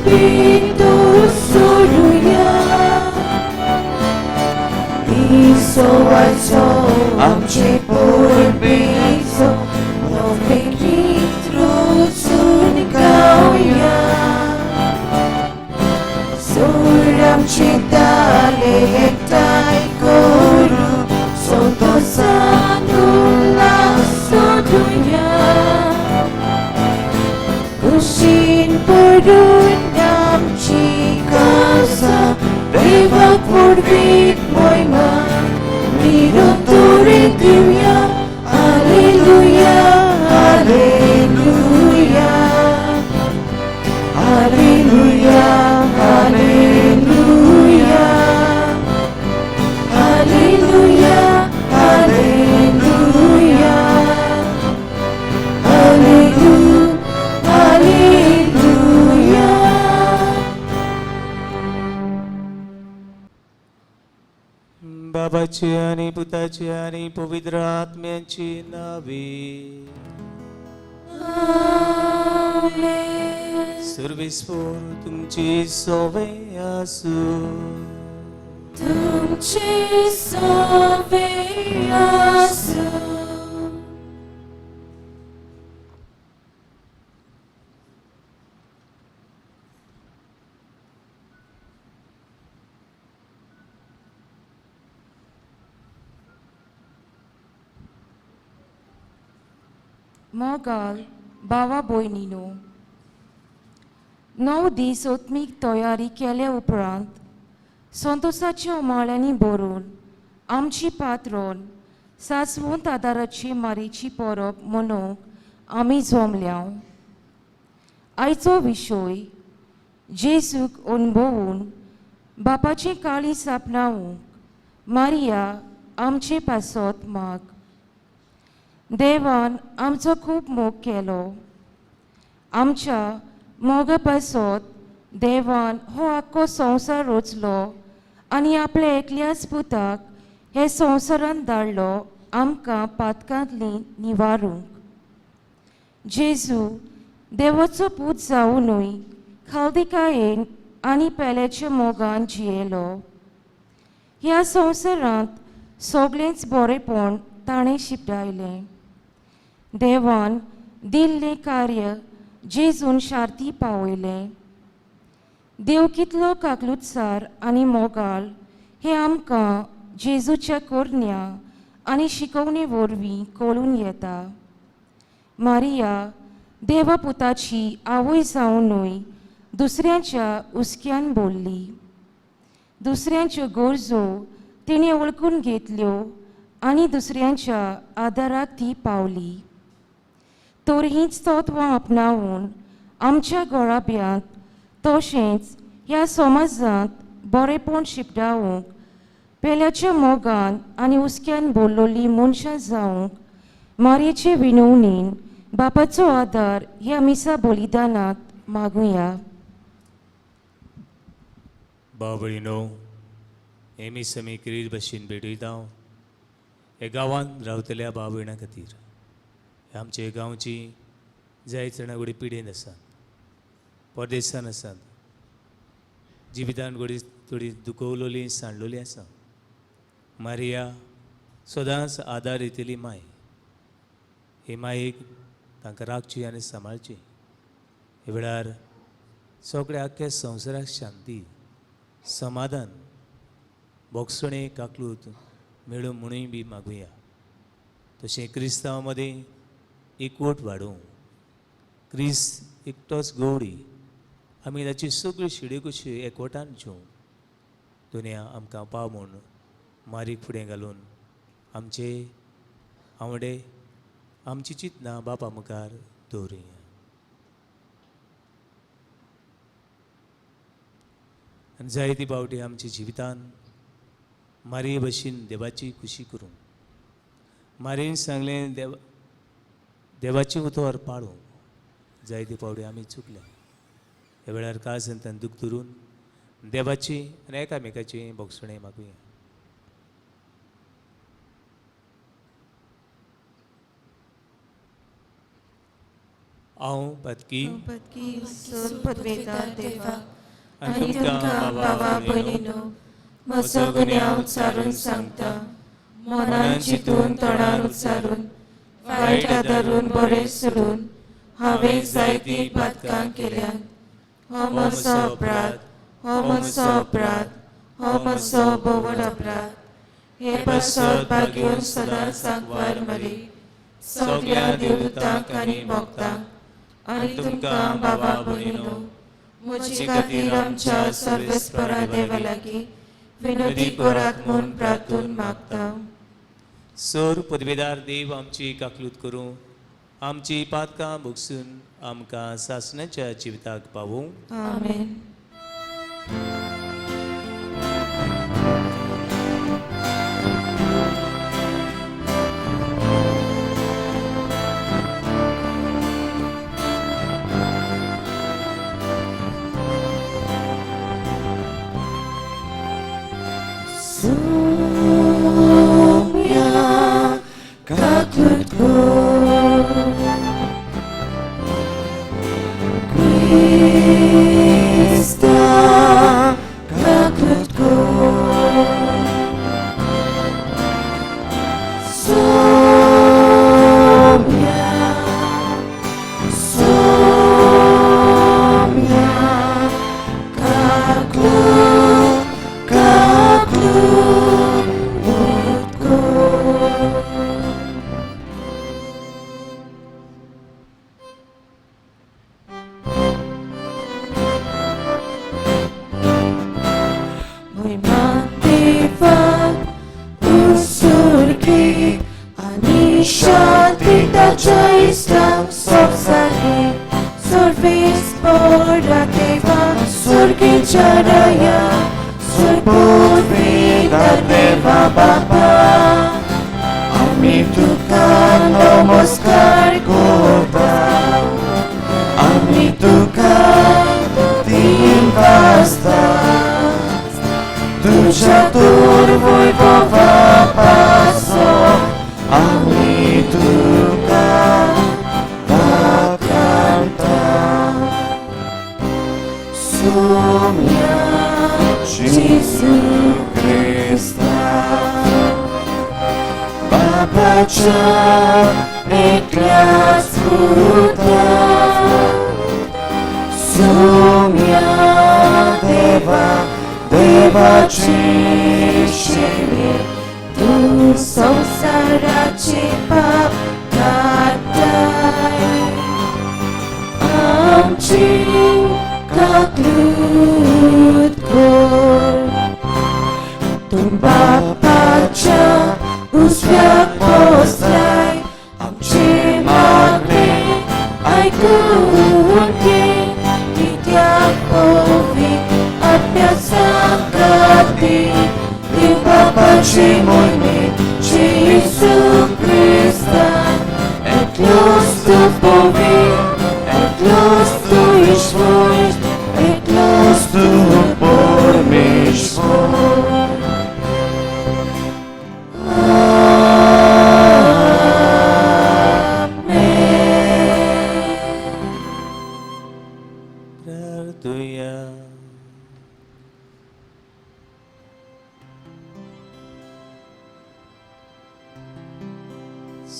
पितो सोडुया इसोवाचो आमचे परबेचो नवें गीत रोजून गावया सूर आमचे ताले एकठांय करू संतोषान उल्हास सोडुया कुशीन पडून आमची कासा देवाक व्हडवीक मोयमा निरंतरे दिवया. Hallelujah, hallelujah, hallelujah, hallelujah, hallelujah, hallelujah, hallelujah, hallelujah. बाबाची आणि पुताची आणि पवित्र आत्म्याची नावे. आमेन. सर्वेस्पोर तुमची सोवे आसू. तुमचे सोवे आसू. मोगाल भावा भयणीनो, 9 दीस ओत्मीक तयारी केले उपरांत संतोषाच्या उमाळ्यांनी भरून आमची पात्रोन सासवंत आदाराची मारीची परब मनोवंक आमी जमल्या. आयचो विशय जेजूक अणभवून बापाचें काळीज आपणावंक मारिया आमचे पासत माग. देवान आमचो खूब मोग केलो. आमच्या मोगा पासत देवान हो आख्खो संवसार रचलो आनी आपल्या एकल्याच पुताक हे संवसारांत धाडलो आमकां पातकांतली निवारूंक. जेजू देवाचो पूत जावनूय खालदिकायेन आनी पेल्याच्या मोगान जियेलो. ह्या संवसारांत सगळेंच बरेपण ताणें शिपडायलें. देवान दिल्लें कार्य जेजून शार्ती पावयलें. देव कितलो काकलुतसार आनी मोगाल हें आमकां जेजूच्या करण्या आनी शिकवणे वरवीं कळून येता. मारिया देवा पुताची आवय जावनूय दुसऱ्यांच्या हुस्क्यान बोल्ली. दुसऱ्यांच्यो गरजो तिणें वळखून घेतल्यो आनी दुसऱ्यांच्या आदाराक ती पावली. तर हींच तत्वां आपणावन आमच्या घराब्यांत तशेंच ह्या समाजांत बरेपण शिपडावंक पेल्याच्या मोगान आनी हुस्क्यान बोल्लोली मनशां जावंक मारयेचे विनवणीन बापाचो आदार ह्या मिसा बलिदानांत मागुया. भाव भयणीनो, हे मीस आमी क्रिर भशेन भेटयता हे गांवांत रावतल्या भाव भयणां खातीर. आमचे गांवची जायत जाणां घोडी पिडेन आसात, परदेसान आसात, जिवितान घोडी थोडी दुखवलोली सांडलोली आसा. मारिया सदांच आदार दितली माय. हे मायेक तांकां राखची आनी सांबाळची. हे वेळार सगळ्या आख्ख्या संवसाराक शांती, समाधान, भोगसणे, काकलूत मेळूं म्हणूय बी मागुया. तशें क्रिस्तांव मदीं एकवट वाडोवं. क्रिस्त एकटोच गौडी, आमी ताची सगळी शिड्यो कशी एकवटान घेवं. दुनिया आमकां पाव म्हूण मारीक फुडें घालून आमचे आंवडे, आमची चिंतनां बापा मुखार दवरुया. आनी जायती पावटी आमच्या जिवितान मारये भशेन देवाची खुशी करूंक. मारयेन सांगलें देवाचें उतर पाळूंक. जायते पावटी आमी चुकले. ह्या वेळार काळजांतल्यान दूख धरून देवाची आनी एकामेकाची भोगसणें मागुया. हांव पदकी सर पदवेदार देवाक आनी तुमकां भावा भयणीनो म्हजो गुन्यांव उच्चारून सांगता. मनान चिंतून तोंडान उच्चारून वायट आदारून बरें सोडून हांवें जायतीं पातकां केल्यात. हो म्हजो अपराध, हो म्हजो अपराध, हो म्हजो भोवड अपराध. हे पासत भाग्यून सदां सांकवार मरी सगळ्या देवदूतांक आनी भक्तांक आनी तुमकां बाबा भयणीनो म्हजे खातीर आमच्या सर्वेस्परा देवा लागीं विनोदी करात म्हूण प्रार्थून मागता. सर पदवेदार देव आमची काकलूत करूं, आमची पातकां भोगसून आमकां सासणाच्या जिविताक पावूं. आमेन.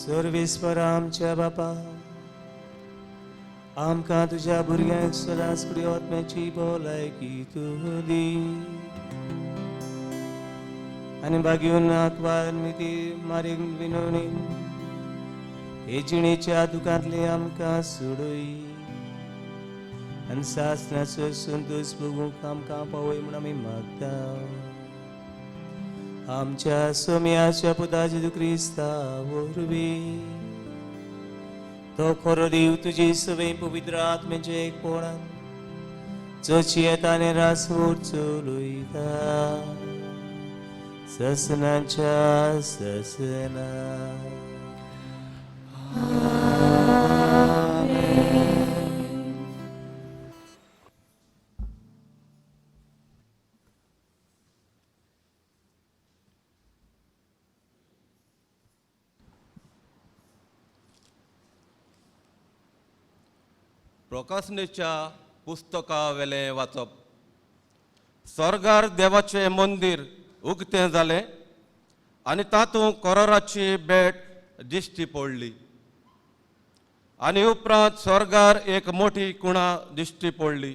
सर्वेस्पर आमच्या बापा, आमकां तुज्या भुरग्यांक सदांच फुडें आत्म्याची भलायकी तूं दी आनी बागेवन आंकवार निती मारीक विनवणी हे जिणेच्या दुखांतले आमकां सोडय आनी सासणाचो संतोश भोगूंक आमकां पावय म्हूण आमी मागता. आमच्या सोम्याच्या पुता जेजू क्रिस्ता वरवीं तो खरो देव तुजी सवय पवित्र आत्म्याचे एकपणान जशी येता आनी रासवूर चलयता ससनाच्या ससना. प्रकासनेच्या पुस्तका वेलें वाचप. स्वर्गार देवाचें मंदीर उक्तें जालें आनी तातूंत करोराची भेट दिश्टी पडली आनी उपरांत स्वर्गार एक मोठी कुणा दिश्टी पडली.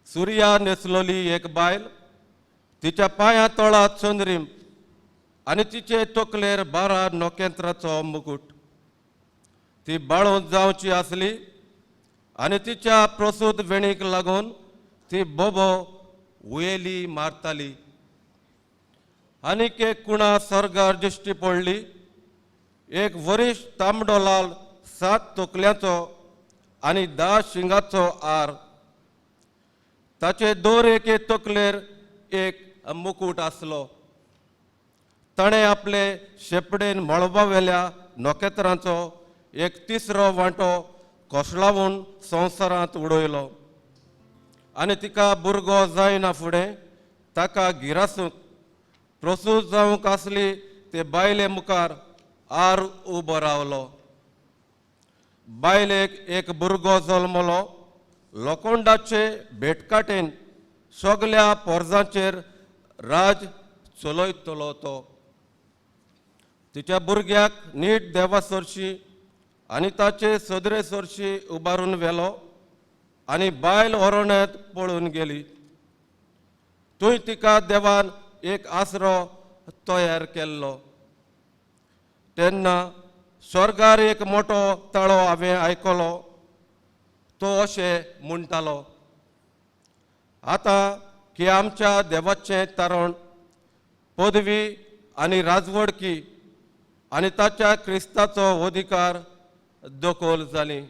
सुर्या न्हेसलोली एक बायल, तिच्या पांया तोळा चंद्रीम आनी तिचे तकलेर 12 नखेत्रांचो मुकूट. ती बाळूंत जावची आसली आनी तिच्या प्रसूत वेणीक लागून ती बोबो उयेली मारताली. आनीक एक कुणा स्वर्गार दिश्टी पडली. एक वरिश्ठ तांबडो लाल 7 तकल्यांचो आनी 10 शिंगाचो आर. ताचे दर एके तकलेर एक मुकूट आसलो. ताणें आपले शेपडेन मळबा वेल्या नखेत्रांचो एक तिसरो वांटो कोसळावून संवसारांत उडयलो आनी तिका भुरगो जायना फुडें ताका गिरासूंक प्रसूत जावंक आसली ते बायले मुखार आर उबो रावलो. बायलेक एक भुरगो जल्मलो. लोखंडाचे भेटकाटेन सगल्या पोरजांचेर राज चलयतलो तो. तिच्या भुरग्याक नीट देवा सरशी आनी ताचे सदरे सरशी उबारून व्हेलो आनी बायल ओरोण्यात पळून गेली. थंय तिका देवान एक आसरो तयार केल्लो. तेन्ना स्वर्गार एक मोठो ताळो हांवें आयकलो. तो अशें म्हणटालो, आतां की आमच्या देवाचें तारण, पदवी आनी राजवडकी आनी ताच्या क्रिस्ताचो अधिकार दखल जाली.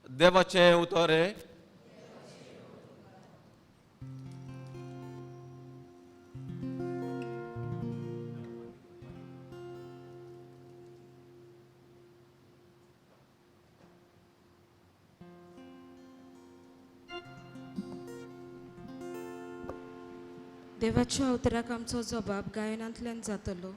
देवाचें उतर हें. देवाच्या उतराक आमचो जबाब गायनांतल्यान जातलो.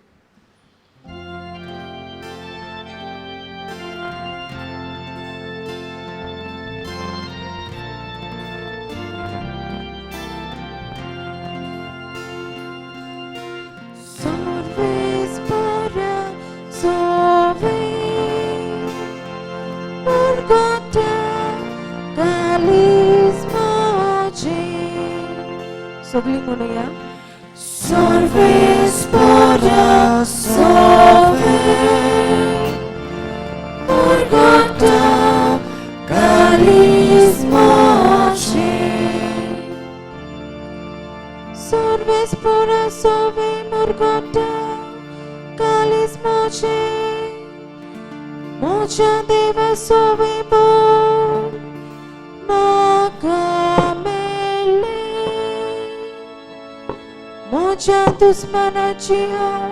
सगळी म्हणूया. Solves para solve Murgota calis moche. Solves para solve murgota calis moche. Mocha deva solve bol makamele. म्हज्या दुस्मानाची हांव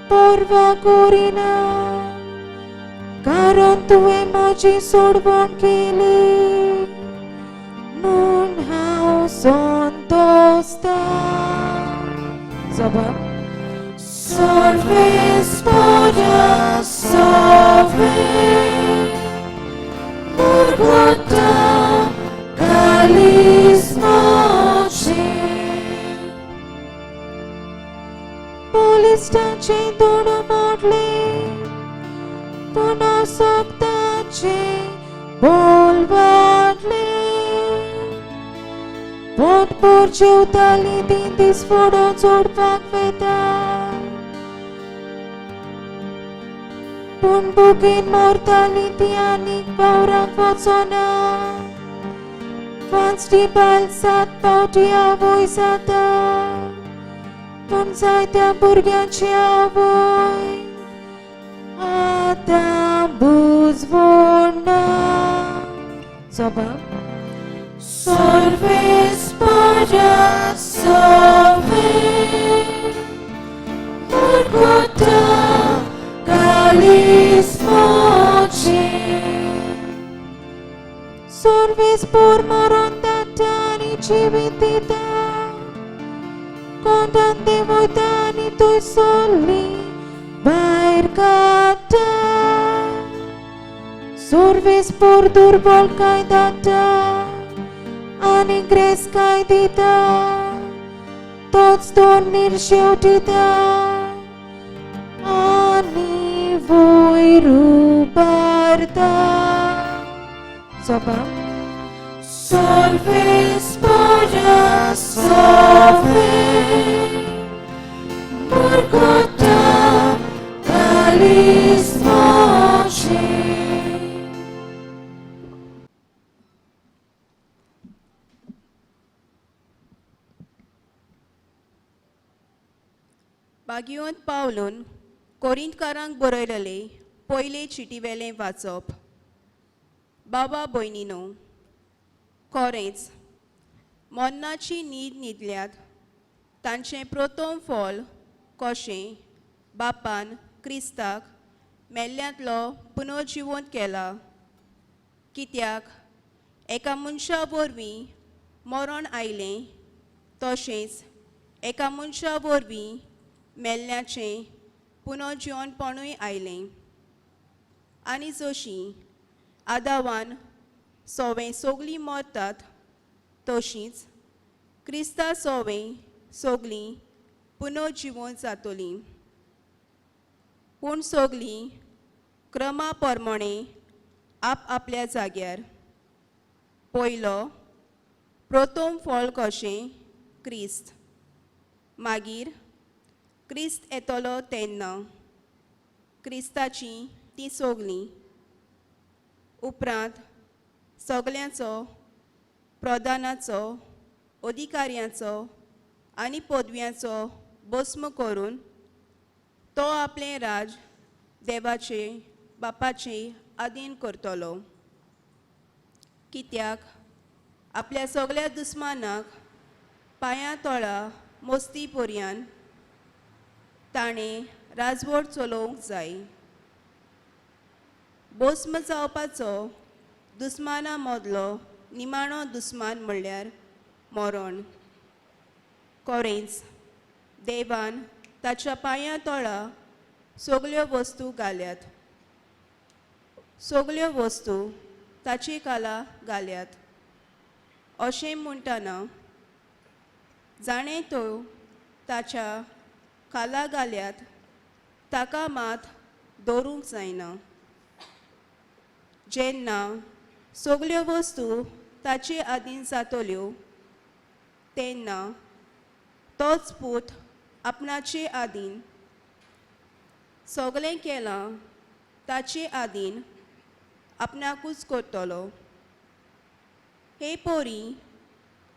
पर्वा करिना, कारण तुवें म्हजी सोडवण केली म्हूण हांव संतोसता. जबाब. Solves para solve murgota calis moche. पोलिस्टांचे दोड मोडले पूण सोगताचे बोल वाडले. पोटभर जेवताली 3 दीस फोडो जोडपाक वेता, पूण भुकेन मरताली ती आनीक वावराक वचना. वांचटी बायल 7 फावटी आवय जाता, पूण जायत्या भुरग्यांची आवय आतां बुजवण ना. जबाब. Solves para solve murgota calis moche. Solves por morondatani civitita Kontante voitani tui soli vair kata. Sarves पोर दुर्बल काय धाडटा आनी ग्रेस काय दिता, तोच तो निर्शेव दिता आनी वयर उबारता. सोपा Solves para solve, Murgota kalis mochi. बागियोन पावलून कोरिंतकारांक बरयलेले पयले चिटीवेलें वाचप. बाबा भयणीनो, कोरेंच मरणाची न्हीद न्हिदल्यात तांचें प्रथम फल कशें बापान क्रिस्ताक मेल्ल्यांतलो पुनर्जिवंत केला. कित्याक एका मनशा वरवीं मरण आयलें, तशेंच एका मनशा वरवीं मेल्ल्याचें पुनर्जिवनपणूय आयलें. आनी जशी आदावान सोवें सगलीं मरतात, तशींच क्रिस्ता सोवें सगलीं पुनर्जिवंत जातलीं. पूण सगलीं क्रमा प्रमाणे आप आपल्या जाग्यार. पयलो प्रथम फळ कशें क्रिस्त, मागीर क्रिस्त येतलो तेन्ना क्रिस्ताची ती सगलीं, उपरांत सगल्यांचो प्रधानाचो अधिकाऱ्यांचो आनी पदव्यांचो भस्म करून तो आपलें राज देवाचे बापाचे आदीन करतलो. कित्याक आपल्या सगल्या दुस्मानाक पांयां तळा मोस्ती पर्यान ताणें राजवट चलोवंक जाय. भस्म जावपाचो दुस्माना मदलो निमाणो दुस्मान म्हणल्यार मरण. कोरेंच देवान ताच्या पांयां तळा सगल्यो वस्तू घाल्यात, सगल्यो वस्तू ताचे खाला घाल्यात. अशें म्हणटना जाणें तो ताच्या खाला घाल्यात ताका मात दवरूंक जायना. जेन्ना सगल्यो वस्तू ताचे आदीन जातल्यो तेन्ना तोच पूत आपणाचे आदीन सगळें केलां ताचे आदीन आपणाकूच करतलो. हे पोरी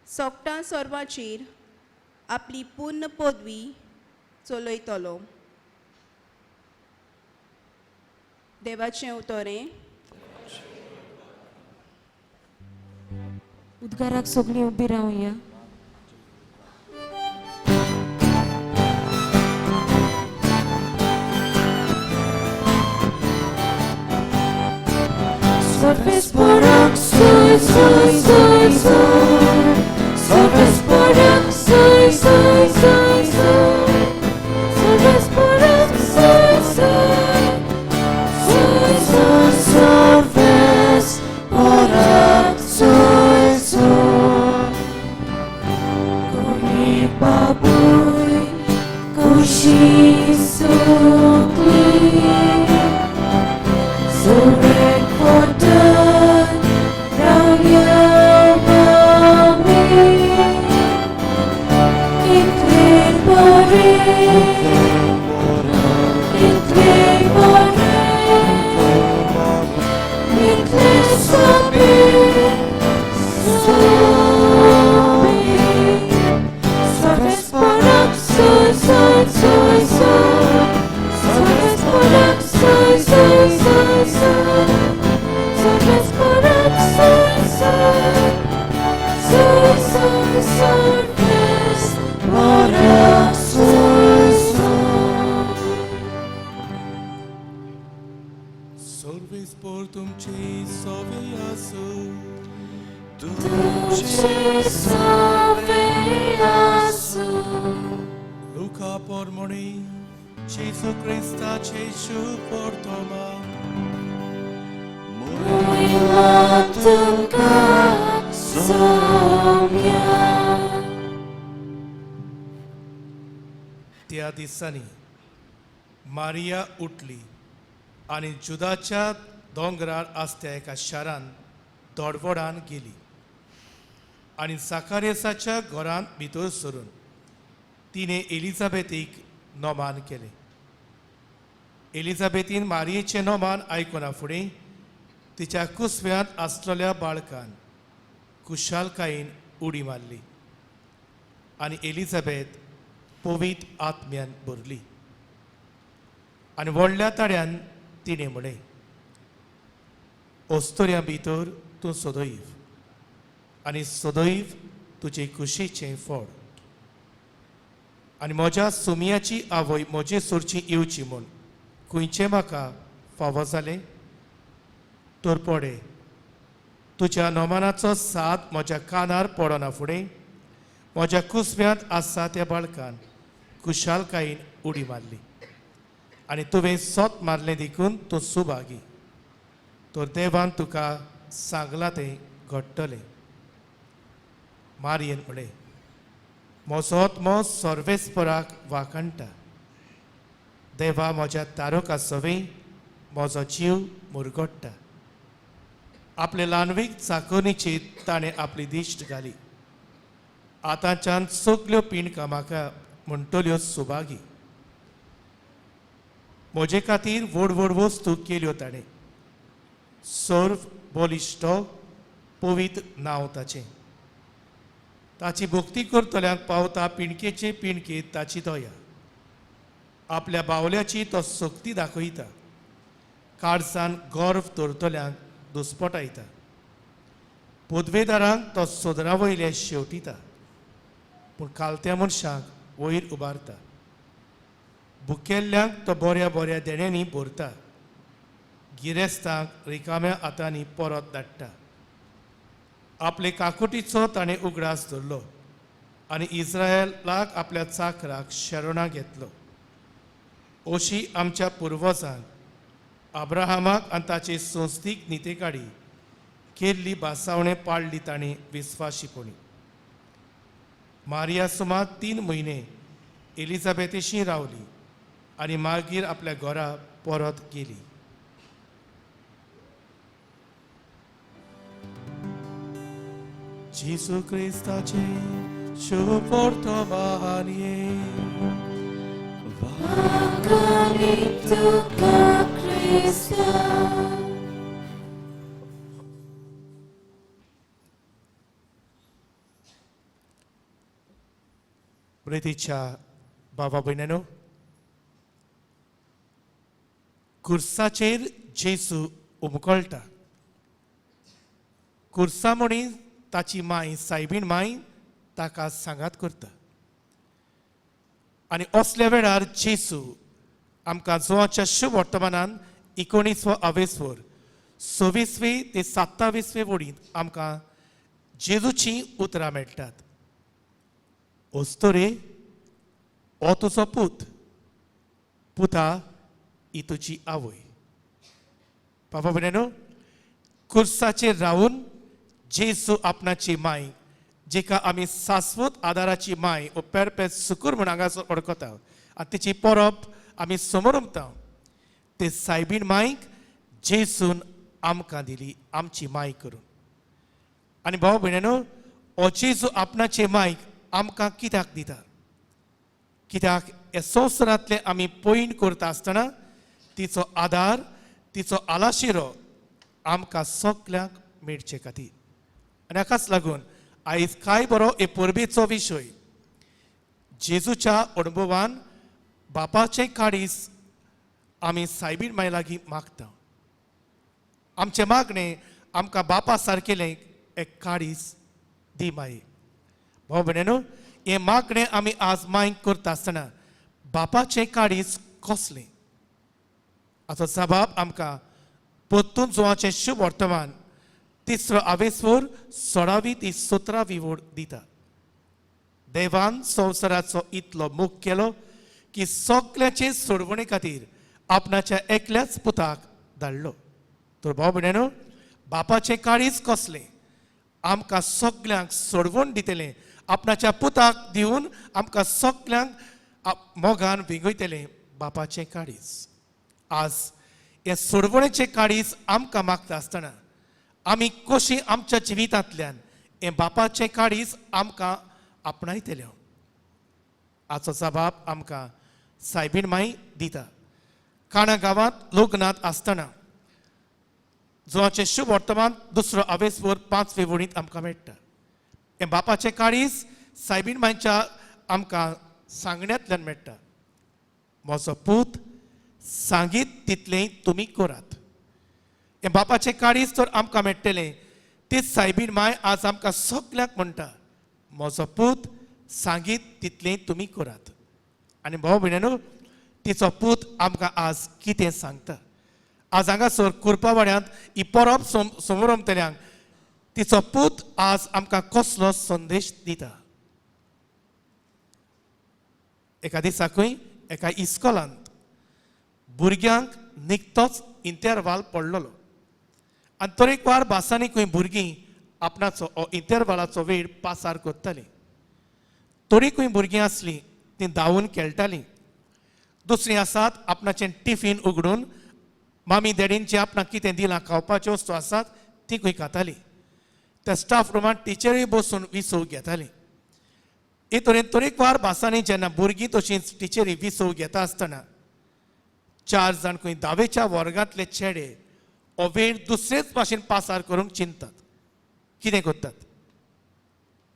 सोगटां सर्वाचेर आपली पूर्ण पदवी चलयतलो. देवाचें उतरें. उद्गाराक सगळीं उबी रावया. Solves porak soy soy soy soy, Solves porak soy soy soy soy, Solves porak soy soy soy soy, Solves porak soy soy. Kuni babuy kushi sukli, Surek podan rauya mami, Itle pore, itle pore, itle sobe, sobe. Solves porak soy soy soy soy, Solves porak soy soy soy soy, Solves porak soy soy soy soy, Solves porak soy soy. Solves por तुमची सोवे आसू. तुझे सोवे आसूं. लुका पोरमोणी जेजू क्रिस्ताचे शुभ वर्तमान. सोम्या. त्या दिसांनी मारिया उठली आनी जुदाच्या दोंगरार आसत्या एका शारान दोडवडान गेली आनी साकारेसाच्या घरांत भितर सरून तिणें एलिझाबेथीक नोमान केलें. एलिझाबेथीन मारियेचें नोमान आयकना फुडें तिच्या कुसव्यांत आसलेल्या बाळकान खुशालकायेन उडी मारली आनी एलिझाबेथ पवित्र आत्म्यान भरली आनी व्हडल्या ताळ्यान तिणें म्हणलें, अस्तुऱ्यां भितर तूं सदैव आनी सदैव तुजे कुशीचें फळ आनी म्हज्या सुमयाची आवय म्हजे सोरची येवची म्हूण खंयचें म्हाका फावो जालें? तर पडे तुज्या नोमानाचो साद म्हज्या कानार पडना फुडें म्हज्या कुसव्यांत आसा त्या बाळकान खुशालकायेन उडी मारली आनी तुवें सोत मारलें देखून तूं सुभागी. तर देवान तुका सांगलां तें घडटलें. मारयेन म्हणलें, म्हजो आत्मो सर्वेस्पराक वाखाणटा. देवा म्हज्या तारका सवें म्हजो जीव मुरगट्टा. आपले ल्हानवीक चाकोनीची ताणें आपली दिश्ट घाली. आतांच्यान सगल्यो पिंडकां म्हाका म्हणटल्यो सुभागी. म्हजे खातीर व्हड व्हड वस्तू केल्यो ताणें. सर्व बलिश्ट पवित्र नांव ताचें. ताची भक्ती करतल्यांक पावता पिंडकेचे पिंडके ताची दया. आपल्या बावल्याची तो सक्ती दाखयता. काळजान गर्व दवरतल्यांक दुस्पटायता. पदवेदारांक तो सदरा वयले शेवटिता पूण कालत्या मनशांक वयर उबारता. भुकेल्ल्यांक तो बऱ्या बऱ्या देण्यांनी भरता. गिरेस्तांक रिकाम्या हातांनी परत धाडटा. आपले काकुटीचो ताणें उगडास धरलो आनी इस्रायलाक आपल्या चाकराक शरणां घेतलो. अशी आमच्या पुर्वजांक अब्राहमाक आनी ताचे संस्थीक नितेकाडी केल्ली भासावणें पाळ्ळी ताणें विस्वाशीपणी. मारिया सुमार 3 म्हयने एलिझाबेथीशी रावली आनी मागीर आपल्या घरा परत गेली. जेजू क्रिस्ताचें शुभ वर्तमान. तुका क्रिस्ता. प्रितीच्या बाबा भयणांनो, कुर्साचेर जेजू उमकळटा. कुर्सा म्हणी ताची माय सायबीण माय ताका सांगात करता आनी असल्या वेळार जेजू आमकां जुवाच्या शुभ वर्तमानान 19वो आवेसवर 26वे ते 27वे वडींत आमकां जेजूचीं उतरां मेळटात. अस्तुरे, हो तुजो पूत, पुता ही तुजी आवय. बाबा भयणांनो, कुर्साचेर रावन जेजू आपणाची माय, जेका आमी शाश्वत आदाराची माय ओ पेरपेत सुकूर म्हूण हांगासर वळखता आनी तिची परब आमी समोर उमता, ते सायबीण मायक जेजून आमकां दिली आमची माय करून. आनी भाव भयणांनो, हो जेजू आपणाचे मायक आमकां कित्याक दिता? कित्याक ह्या संवसारांतले आमी पयण करता आसतना तिचो आदार, तिचो आलाशिरो आमकां सगल्यांक मेळचे खातीर. आनी हाकाच लागून आयज काय बरो हे परबेचो विशय जेजूच्या अणभवान बापाचें काडीस आमी सायबीण माय लागीं मागता. आमचें मागणें आमकां बापा सारकेलें एक काडीस दी माई. भाव भयणांनो, हें मागणें आमी आज मायक करता आसतना बापाचें काडीस कसलें हाचो जबाब आमकां परतून जुवाचें शुभ वर्तमान 3रो आवेसवर 16वी ती 17वी वोड दिता. देवान संवसाराचो इतलो मोग केलो की सगळ्याचे सोडवणे खातीर आपणाच्या एकल्याच पुताक धाडलो. तर भाव भयणांनो, बापाचें काळीज कसलें? आमकां सगल्यांक सोडवण दितलें, आपणाच्या पुताक दिवन आमकां सगल्यांक मोगान वेंगयतलें बापाचें काळीज. आज हें सोडवणेचें काळीज आमकां मागता आसतना आमी कशी आमच्या जिवितांतल्यान हें बापाचें काळीज आमकां आपणायतलें? आजचो जबाब आमकां सायबीण माई दिता. काणा गांवांत लग्नांत आसतना जुवाचें शुभ वर्तमान दुसरो आवेसवर 5वे वळींत आमकां मेळटा. हें बापाचें काळीज सायबीण मांयच्या आमकां सांगण्यांतल्यान मेळटा. म्हजो पूत सांगीत तितलें तुमी करात. हें बापाचें काळीज तर आमकां मेळटलें, तीच सायबीण माय आज आमकां सगल्यांक म्हणटा, म्हजो पूत सांगीत तितलें तुमी करात. आनी भाव भयणीनो, तिचो पूत आमकां आज कितें सांगता? आज हांगासर कुरपावाड्यांत ही परब समोरमतल्यांक तिचो पूत आज आमकां कसलो संदेश दिता? एका दिसाकूय एका इस्कोलांत भुरग्यांक निकतोच इंटरवाल पडलेलो आनी तरेकवार भासांनी खंय भुरगीं आपणाचो हो इंटरवालाचो वेळ पासार करतालीं. तरीकूय भुरगीं आसलीं तीं धांवून खेळटालीं. दुसरीं आसात आपणाचें टिफीन उगडून मामी डॅडीन जें आपणाक कितें दिलां खावपाच्यो वस्तू आसात ती खंय खातालीं. त्या स्टाफ रुमांत टिचरूय बसून विसव घेतालीं. हे तरेन तरेकवार भासांनी जेन्ना भुरगीं तशींच टिचरी विसव घेता आसतना 4 जाण खंय धावेच्या वर्गांतले चेडे हो वेळ दुसरेच भाशेन पासार करूंक चिंततात. कितें करतात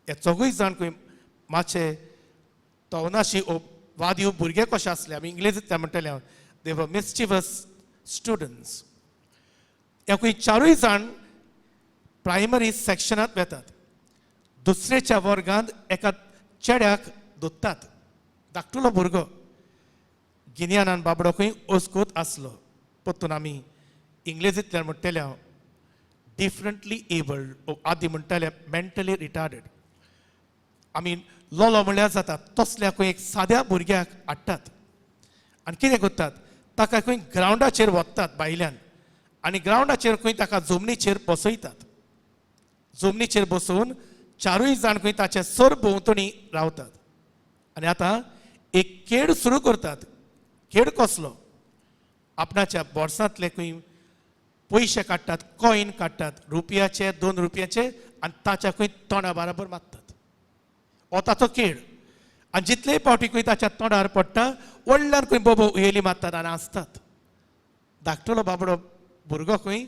हे चौगूय जाण खंय मातशे तवनाशी वादीव भुरगे कशे आसले, आमी इंग्लेजींतल्यान म्हणटले हांव, दे वर मिस्चिवस स्टुडंट्स. ह्या खंय 4 जाण प्रायमरी सेक्शनांत वेतात. दुसरेच्या वर्गांत एका चेड्याक दोत्तात, धाकटुलो भुरगो, गिन्यानान बाबडो खंय ओस्कोत आसलो. परतून आमी इंग्लेजींतल्यान म्हणटले हांव डिफरंटली एबल्ड, आदी म्हणटाले मेंटली रिटार्डेड. आमी लोलो म्हणल्यार जाता तसल्या खंय एक साद्या भुरग्याक हाडटात आनी कितें करतात, ताका खंय ग्रावंडाचेर व्हरतात भायल्यान आनी ग्रावंडाचेर खंय ताका जमनीचेर बसयतात. जमनीचेर बसोवन 4 जाण खंय ताचे सर भोंवतणी रावतात आनी आतां एक खेळ सुरू करतात. खेळ कसलो? आपणाच्या बोर्सांतले खंय पयशे काडटात, कॉयन काडटात, रुपयाचे 2 रुपयाचे, आनी ताच्या खंय तोंडा बराबर मारतात. हो ताचो खेळ. आनी जितले फावटी खंय ताच्या तोंडार पडटा व्हडल्यान खंय बोबो उयेली मारतात आनी आसतात. धाकटुलो बाबडो भुरगो खंय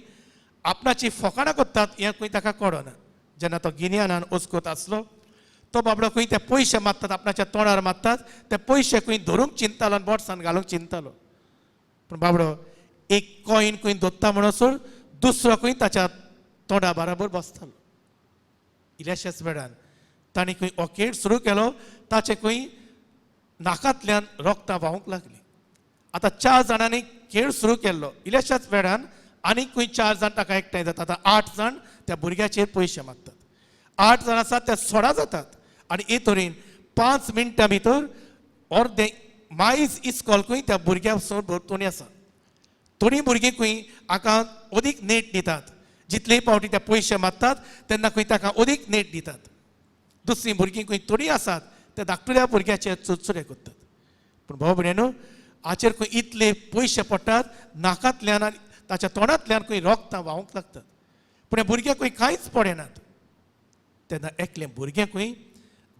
आपणाची फकाणां करतात हें खंय ताका कळना. जेन्ना तो गिन्यानान ओस्कोत आसलो तो बाबडो खंय ते पयशे मारतात, आपणाच्या तोंडार मारतात, ते पयशे खंय धरूंक चिंततालो आनी बोटसान घालूंक चिंततालो. पूण बाबडो एक कॉयन खंय दोत्ता म्हणसर दुसरो खंय ताच्या तोंडा बराबर बसतालो. इल्ल्याशाच वेळान तांणी खंय हो खेळ सुरू केलो, ताचे खंय नाकांतल्यान रोगतां व्हांवूंक लागलीं. आतां 4 जाणांनी खेळ सुरू केल्लो, इल्ल्याशाच वेळान आनीक खंय 4 जाण ताका एकठांय जाता. आतां 8 जाण त्या भुरग्याचेर पयशे मागतात. 8 जाण आसात ते 16 जातात आनी हे तरेन 5 मिनटां भितर अर्दे मायज इस्कॉल खंय त्या भुरग्या भोंवतणी आसा. थोडीं भुरगीं खंय हाका अदीक नेट दितात, जितले फावटी ते पयशे मारतात तेन्ना खंय ताका अदीक नेट दितात. दुसरीं भुरगीं खंय थोडीं आसात त्या धाकटुल्या भुरग्याचे चुरचुरे करतात. पूण भाव भयणीनो, हाचेर खंय इतले पयशे पडटात, नाकांतल्यान आनी ताच्या तोंडांतल्यान खंय रोगतां व्हांवूंक लागतात. पूण ह्या भुरग्याक खंय कांयच पडनात. तेन्ना एकलें भुरगें खंय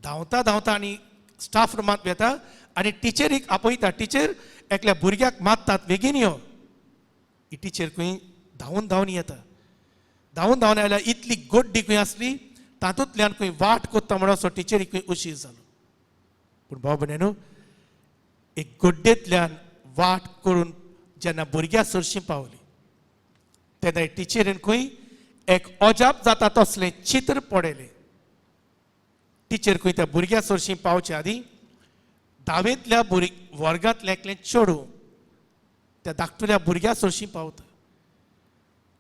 धांवता धांवता आनी स्टाफ रुमांत वेता आनी टिचरीक आपयता. टिचर एकल्या भुरग्याक मारतात, बेगीन यो. ही टिचर खंय धांवून धांवून येता. धांवून धांवून आयल्यार इतली गोड्डी खंय आसली, तातूंतल्यान खंय वाट कोत्ता म्हणून असो टिचरीक खंय उशीर जालो. पूण भाव भयणीनो, एक गोड्डेंतल्यान वाट करून जेन्ना भुरग्या सरशीं पावली तेन्ना टिचरीन खंय एक अजाप जाता तसलें चित्र पळयलें. टिचर खंय त्या भुरग्या सरशीं पावचे आदीं धावेंतल्या वर्गांतलें एकलें चेडूं त्या धाकटुल्या भुरग्या सरशीं पावता.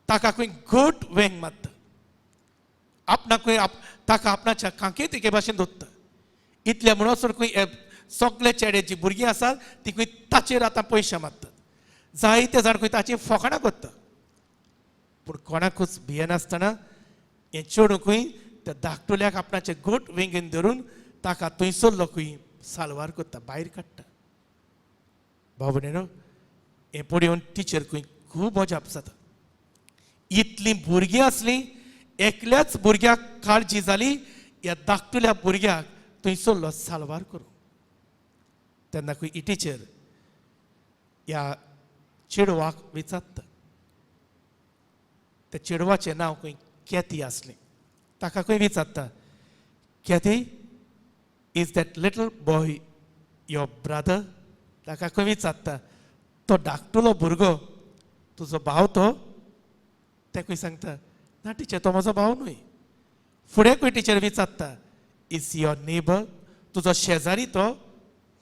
ताका खंय घट वेंग मारता, आपणाक खंय ताका आपणाच्या कांकेत एके भाशेन दोत्ता. इतल्या म्हणसर खंय सगळे चेडे जी भुरगीं आसात ती खंय ताचेर आतां पयशे मारतात. जायते जाण खंय ताची फकाणां करता. पूण कोणाकूच भियेनासतना हें चेडूं खंय त्या धाकटुल्याक आपणाचे गोट वेंगेन धरून ताका थंयसरलो खंय साल्वार करता, भायर काडटा. भाव भयणीनो, हें पळोवन टिचर खंय खूब अजाप जाता. इतलीं भुरगीं आसलीं, एकल्याच भुरग्याक काळजी जाली ह्या धाकटुल्या भुरग्याक थंयसरलो साल्वार करूं. तेन्ना खंय ही टिचर ह्या चेडवाक विचारता. त्या चेडवाचें नांव खंय कॅथी आसलें. ताका खंय विचारता, "Kathy, is that little boy your brother?" ताका खंय विचारता, तो धाकटुलो भुरगो तुजो भाव तो? ते खंय सांगता, ना टिचर, तो म्हजो भाव न्हय. फुडें खंय टिचर विचारता, "Is your neighbour? तुजो शेजारी तो?"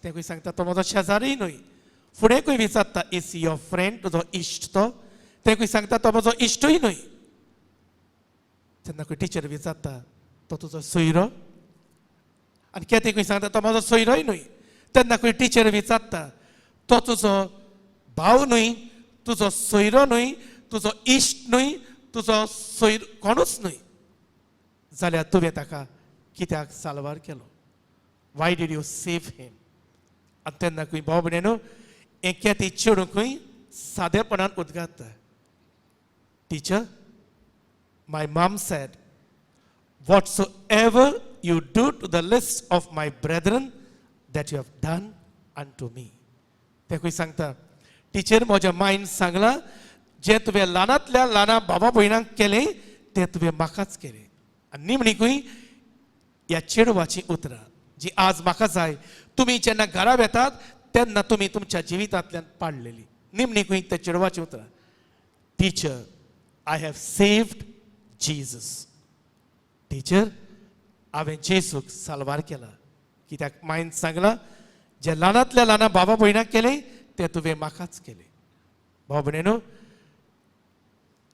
ते खंय सांगता, तो म्हजो शेजारी न्हय. फुडें खंय विचारता, "Is your friend? तुजो इश्ट तो?" ते खंय सांगता, तो म्हजो इश्टूय न्हय. तेन्ना खंय टिचर विचारता, तो तुजो सोयरो? आनी केते खंय सांगता, तो म्हजो सोयरोय न्हय. तेन्ना खंय टिचर विचारता, तो तुजो भाव न्हय, तुजो सोयरो न्हय, तुजो इश्ट न्हय, तुजो सोयर कोणूच न्हय, जाल्यार तुवें ताका कित्याक साल्वार केलो? Why did you save him? आनी तेन्ना खंय भाव भयणीनो, हें केती चेडूं खंय सादेपणान उदगाता, "Teacher, my mom said, whatsoever you do to the least of my brethren, that you have done unto me." ते खंय सांगता, टिचर, म्हज्या मायन सांगलां, जें तुवें ल्हानांतल्या ल्हाना बाबा भयणांक केलें तें तुवें म्हाकाच केलें. आनी निमणीकूय ह्या चेडवाचीं उतरां जी आज म्हाका जाय, तुमी जेन्ना घरा वेतात तेन्ना तुमी तुमच्या जिवितांतल्यान पाडलेली. निमणीकूय त्या चेडवाचीं उतरां, "Teacher, I have saved Jesus." Teacher, हांवें जेजूक साल्वार केला, कित्याक मायन सांगलां, जे ल्हानांतल्या ल्हाना बाबा भयणाक केलें तें तुवें म्हाकाच केलें. भाव भयणीनो,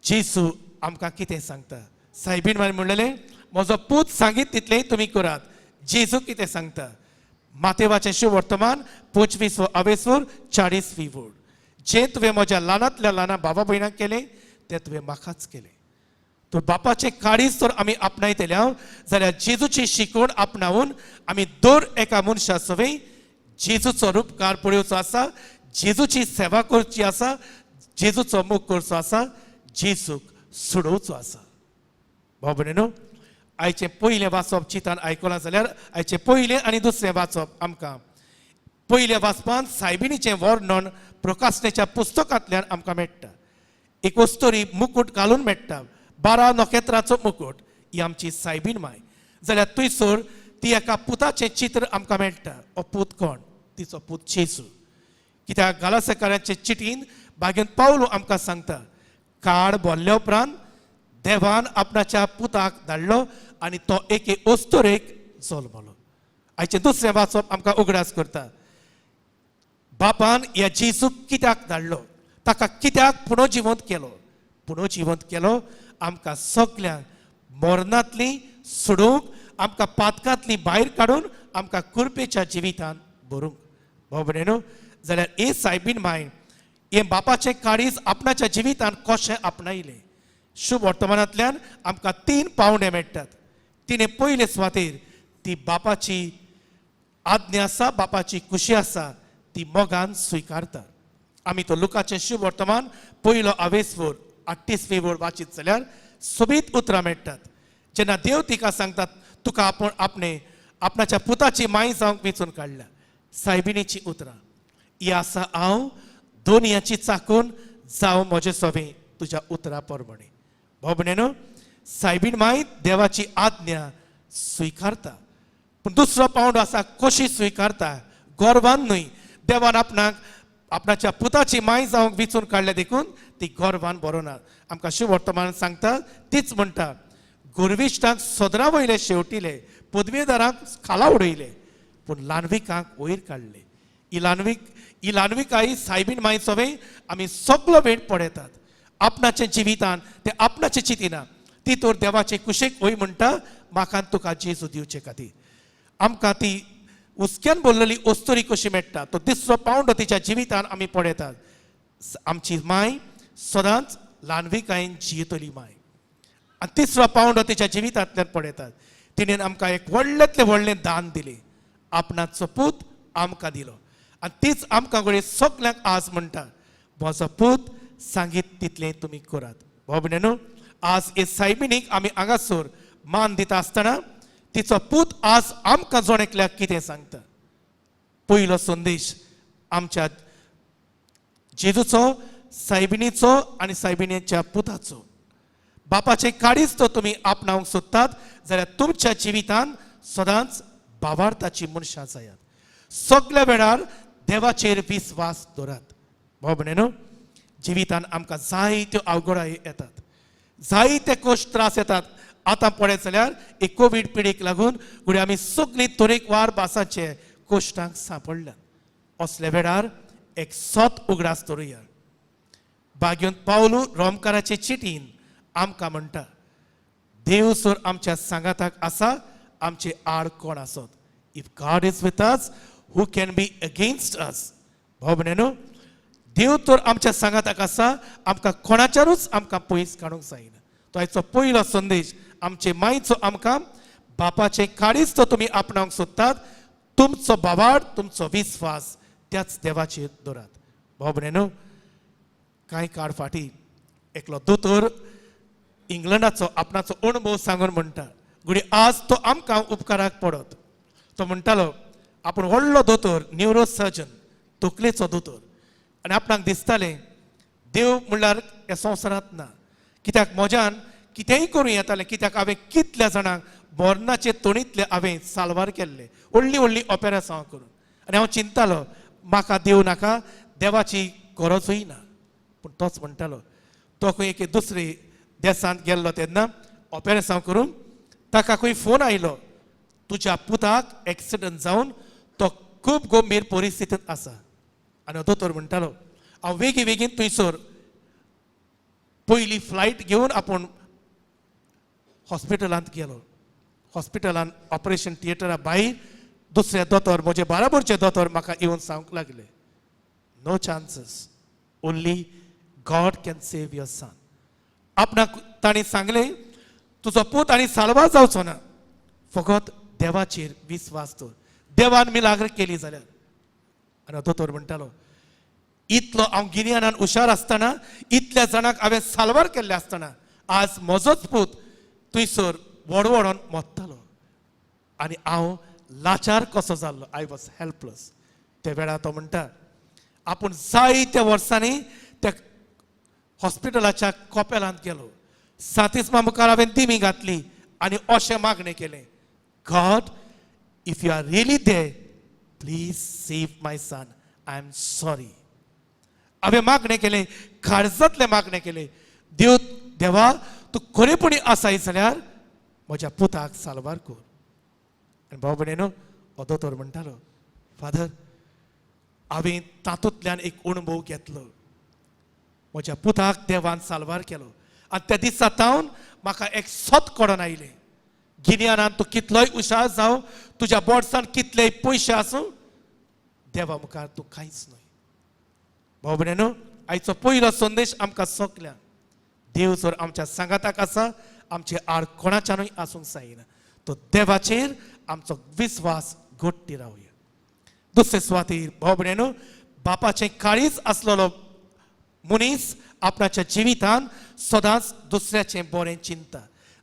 जेजू आमकां कितें सांगता? सायबीन मागीर म्हणलेलें, म्हजो पूत सांगीत तितलें तुमी करात. जेजू कितें सांगता? मातेवाचें शुभ वर्तमान 25 आवेसूर 40 वोड, जें तुवें म्हज्या ल्हानांतल्या ल्हाना बाबा भयणाक केलें तें तुवें म्हाकाच केलें. तर बापाचें काळीज तर आमी आपणायतले जाल्यार जेजूची शिकवण आपणावन आमी दर एका मनशा सवें जेजूचो रुपकार पळोवचो आसा, जेजूची सेवा करची आसा, जेजूचो मोग करचो आसा, जेजूक सोडोवचो आसा. भाव भयणीनो, आयचें पयलें वाचप चिंतान आयकलां जाल्यार आयचें पयलें आनी दुसरें वाचप आमकां पयल्या वाचपान सायबिणीचें वर्णन प्रकाशनेच्या पुस्तकांतल्यान आमकां मेळटा. एक वस्तुरी मुकूट घालून मेळटा, 12 नखेत्राचो मुकूट. ही आमची सायबीण माय जाल्यार थंयसर ती एका पुताचें चित्र आमकां मेळटा. हो पूत कोण? तिचो पूत जेजू. कित्याक गालासकारांचे चिटीन बागेन पावलो आमकां सांगता, काळ भरल्या उपरांत देवान आपणाच्या पुताक धाडलो आनी तो एके अस्तुरेक जल्मलो. आयचें दुसरें वाचप आमकां उगडास करता, बापान ह्या जेजूक कित्याक धाडलो, ताका कित्याक पुनर्जिवंत केलो. पुनर्जिवंत केलो आमकां सगल्यांक मरणांतली सोडोवंक, आमकां पातकांतली भायर काडून आमकां कृपेच्या जिवितान भरूंक. भाव भयणीनो, जाल्यार ए सायबीन माय हे बापाचें काळीज आपणाच्या जिवितान कशें आपणायलें? शुभ वर्तमानांतल्यान आमकां तीन पावंडे मेळटात. तिणें पयले सुवातेर ती बापाची आज्ञा आसा, बापाची खुशी आसा, ती मोगान स्विकारता. आमी तो लुकाचें शुभ वर्तमान पयलो आवेसवोर 38 वोळ वाचीत जाल्यार सोबीत उतरां मेळटात, जेन्ना देव तिका सांगतात, तुका आपूण आपणे आपणाच्या पुताची माय जावंक वेंचून काडल्या. सायबिणीची उतरां ही आसा, हांव दोनयाची चाकून, जावं म्हजें सवें तुज्या उतरा प्रमाणे. भाव भयणीनो, सायबीण माय देवाची आज्ञा स्विकारता, पूण दुसरो पावंडो आसा, कशी स्विकारता? गर्वान न्हय. देवान आपणाक आपणाच्या पुताची माय जावंक विचून काडल्या देखून ती गर्वान बरोना. आमकां शुभ वर्तमान सांगता, तीच म्हणटा, गर्विश्टांक सदरा वयले शेवटिले, पदवेदारांक खाला उडयले, पूण ल्हानविकांक वयर काडले. ही ल्हानवीक, ही ल्हानविकाय सायबीण माय सवें आमी सगलो वेळ पळयतात. आपणाच्या जिवितान ते आपणाचे चिंतिना, ती तर देवाचे कुशेक वय म्हणटा, म्हाका तुका जेजू दिवचे खातीर. आमकां ती हुस्क्यान बोल्लेली अस्तुरी कशी मेळटा, तो दुसरो पावंडो तिच्या जिवितान आमी पळयतात. आमची माय सदांच ल्हानविकायेन जियेतली माय. आनी तिसरो पावंडो तिच्या जिवितांतल्यान पळयतात. तिणें आमकां एक व्हडल्यांतलें व्हडलें दान दिलें, आपणाचो पूत आमकां दिलो. आनी तीच आमकां घडये सगल्यांक आज म्हणटा, म्हजो पूत सांगीत तितलें तुमी करात. भाव भयणीनो, आज हे सायबिणीक आमी हांगासर मान दिता आसतना तिचो पूत आज आमकां जण एकल्याक कितें सांगता. पयलो संदेश आमच्या जेजूचो, सायबिणीचो आनी सायबिणीच्या पुताचो. बापाचें काळीज तो तुमी आपणावंक सोदतात जाल्यार तुमच्या जिवितांत सदांच बावार्थाची मनशां जायात. सगल्या वेळार देवाचेर विस्वास दवरात. भाव भयणीनो, जिवितांत आमकां जायत्यो अवघडायो येतात, जायते कश्ट त्रास येतात. आतां पळयत जाल्यार एक कोवीड पिडीक लागून घडये आमी सगळीं तरेकवार भासांचे कश्टांक सांपडल्यात. असल्या वेळार एक सत उगडास दवरुया. बाग्योन पावलू रोमकाराचे चिटीन आमकां म्हणटा, देव सर आमच्या सांगाताक आसा, आमचे आड कोण आसत. If God is with us, who can be against us. भाव भयणीनो, देव तर आमच्या सांगाताक आसा, आमकां कोणाच्यारूच आमकां पयस काडूंक जायना. तो आयचो पयलो संदेश आमचे मायचो आमकां, बापाचें काळीज तो तुमी आपणावंक सोदतात, तुमचो बावाड, तुमचो विस्वास त्याच देवाचेर दवरात. भाव भयणीनो, कांय काळ फाटीं एकलो दोतोर इंग्लंडाचो आपणाचो अणभव सांगून म्हणटा, घडये आज तो आमकां उपकाराक पडत. तो म्हणटालो आपूण व्हडलो दोतोर, न्युरो सर्जन, तकलेचो दोतोर, आनी आपणाक दिसतालें देव म्हणल्यार ह्या संवसारांत ना, कित्याक म्हज्यान कितेंय करूं येतालें, कित्याक हांवें कितल्या जाणांक मरणाचे तोणींतले हांवें साल्वार केल्ले, व्हडलीं व्हडलीं ऑपेरेसांव करून. आनी हांव चिंतालो म्हाका देव नाका, देवाची गरजूय ना. पूण तोच म्हणटालो, तो खंय एके दुसरे देसांत गेल्लो तेन्ना ऑपेरेसांव करून ताका खंय फोन आयलो, तुज्या पुताक एक्सिडंट जावन तो खूब गंभीर परिस्थितींत आसा. आनी दोतोर म्हणटालो हांव वेगीं वेगीन थंयसर पयली फ्लायट घेवन आपूण हॉस्पिटलांत गेलो. हॉस्पिटलांत ऑपरेशन थिएटरा भायर दुसरे दोतोर, म्हजे बाराबरचे दोतोर म्हाका येवन सांगूंक लागले, no chances, only God can save your son. आपणाक तांणी सांगलें तुजो पूत आनी साल्वार जावचो ना, फकत देवाचेर विस्वास दवर, देवान मिलाग्र केली जाल्यार. आनी दोतोर म्हणटालो इतलो हांव गिन्यानान हुशार आसतना, इतल्या जाणांक हांवें साल्वार केल्लें आसतना आज म्हजोच पूत थंयसर व्हडवडोन मोत्तालो आनी हांव लाचार कसो जाल्लो, I was helpless. त्या वेळार तो म्हणटा आपूण जायत्या वर्सांनी त्या हॉस्पिटलाच्या कपेलांत गेलो, सांतिस्मा मुखार हांवें दिमी घातली आनी अशें मागणें केलें, God, if you are really there, please save my son, I am sorry. हांवें मागणें केलें, काळजांतलें मागणें केलें, देव देवा तूं खरेपणी आसाय जाल्यार म्हज्या पुताक साल्वार कर. आनी भाव भयणीनो, हो दोतोर म्हणटालो, फादर, हांवें तातूंतल्यान एक अणभव घेतलो, म्हज्या पुताक देवान साल्वार केलो आनी त्या दिसा तावन म्हाका एक सत कळोन आयलें, गिन्यानान तूं कितलोय हुशार जावं, तुज्या बोर्सान कितलेय पयशे आसूं, देवा मुखार तूं कांयच न्हय. भाव भयणीनो, आयचो पयलो संदेश आमकां सगल्यांक, देव जर आमच्या सांगाताक आसा, आमचे आड कोणाच्यानूय आसूंक जायना, तो देवाचेर आमचो विस्वास घट्टी रावया. दुसरे सुवातेर भाव भयणीनो, बापाचें काळीज आसलेलो मनीस आपणाच्या जिवितान सदांच दुसऱ्याचें बरें चिंता,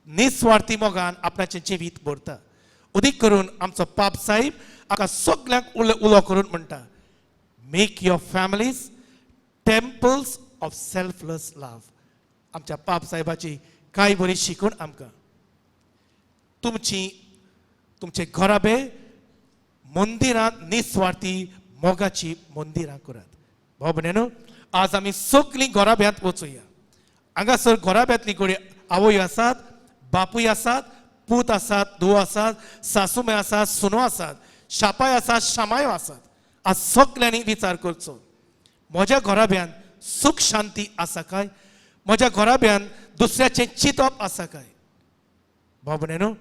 निस्वार्थी मोगान आपणाचें जिवीत भरता. अदीक करून आमचो पाप साहेब आमकां सगल्यांक उलो उलो करून म्हणटा, make your families temples of selfless love. आमच्या पाप साहेबाची कांय बरी शिकून आमकां, तुमची तुमचे घराबे मंदिरां निस्वार्थी मोगाची मंदिरां करात. भाव भयणीनो, आज आमी सगळीं घराब्यांत वचुया. हांगासर घराब्यांतली घडये आवय आसात, बापूय आसात, पूत आसात, धूव आसात, सासूमाय आसात, सुनो आसात, शापाय आसात, शामायो आसात. आज सगल्यांनी विचार करचो, म्हज्या घराब्यांत सूख शांती आसा काय? म्हज्या घराब्यांत दुसऱ्याचें चिंतप आसा काय? भाव भयणीनो,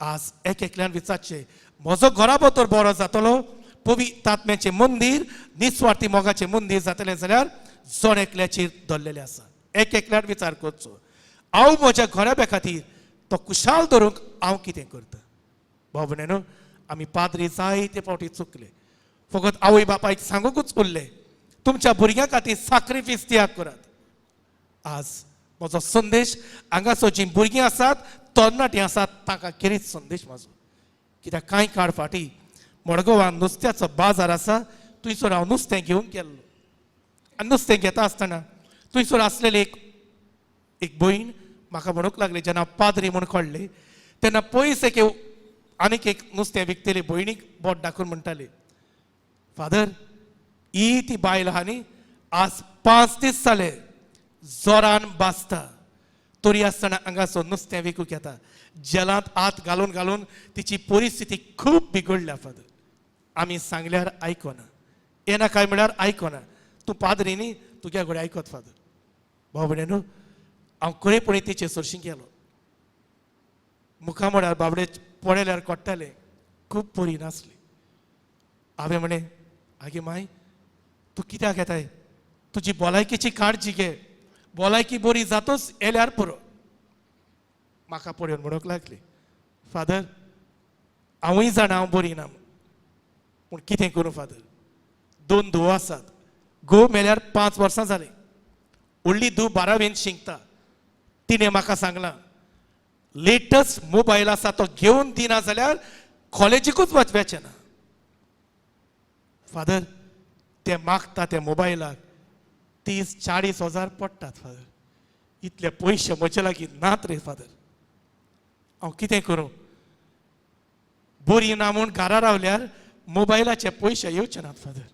आज एक एकल्यान विचारचें, म्हजो घराबो तर बरो जातलो, पवित्र आत्म्याचें मंदीर, निस्वार्थी मोगाचें मंदीर जातलें जाल्यार जण एकल्याचेर दवरलेलें आसा. एक एकल्यान विचार करचो. हांव म्हज्या घराब्या खातीर तो खुशाल दवरूंक हांव कितें करता? भाव भयणीनो, आमी पाद्री जायते फावटी चुकले. फकत आवय बापायक सांगूकूच उरले, तुमच्या भुरग्यां खातीर साक्रिफीस त्याग करात. आज म्हजो संदेश हांगासर जीं भुरगीं आसात, तरणाटीं आसात, तांकां खेरीत संदेश म्हाजो. कित्याक कांय काळ फाटीं मडगांवान नुस्त्याचो बाजार आसा, थंयसर हांव नुस्तें घेवंक गेल्लो. आनी नुस्तें घेता आसतना थंयसर आसलेली एक एक भयण म्हाका म्हणूंक लागली, जेन्ना हांव पाद्री म्हूण कळ्ळें तेन्ना पयस एक आनीक एक नुस्तें विकतली भयणीक बोट दाखोवन म्हणटाली, फादर ही ती बायल आहा न्ही, आज 5 दीस जाले जोरान बाजता, तरी आसतना हांगासर नुस्तें विकूंक येता. जेलांत हात घालून घालून तिची परिस्थिती खूब बिगडल्या फादर. आमी सांगल्यार आयकना, येना काय म्हळ्यार आयकना. तूं पाद्री न्ही, तुज्या कडेन आयकत फादर. भाव भयणीनो, हांव खरेपणी तिचे सरशीं गेलो. मुखा म्हळ्यार बाबडे पळयल्यार कळटालें खूब बरी नासली. हांवें म्हणलें, आगे माय, तूं कित्याक येताय? तुजी भलायकेची काळजी घे, भलायकी बरी जातूच येल्यार पुरो. म्हाका पळोवन म्हणूंक लागली, फादर हांवूय जाणा हांव बरी ना, पूण कितें करूं फादर, 2 धुवो आसात, घोव मेल्यार 5 वर्सां जालीं, व्हडली धूव 12वेंत शिकता. तिणें म्हाका सांगलां लेटस्ट मोबायल आसा तो घेवन दिना जाल्यार कॉलेजीकूच वचपाचें ना. फादर ते मागता त्या मोबायलाक 30-40 हजार पडटात फादर. इतले पयशे म्हजे लागीं नात रे फादर. हांव कितें करूं? बरी ना म्हूण घरा रावल्यार मोबायलाचे पयशे येवचे नात फादर.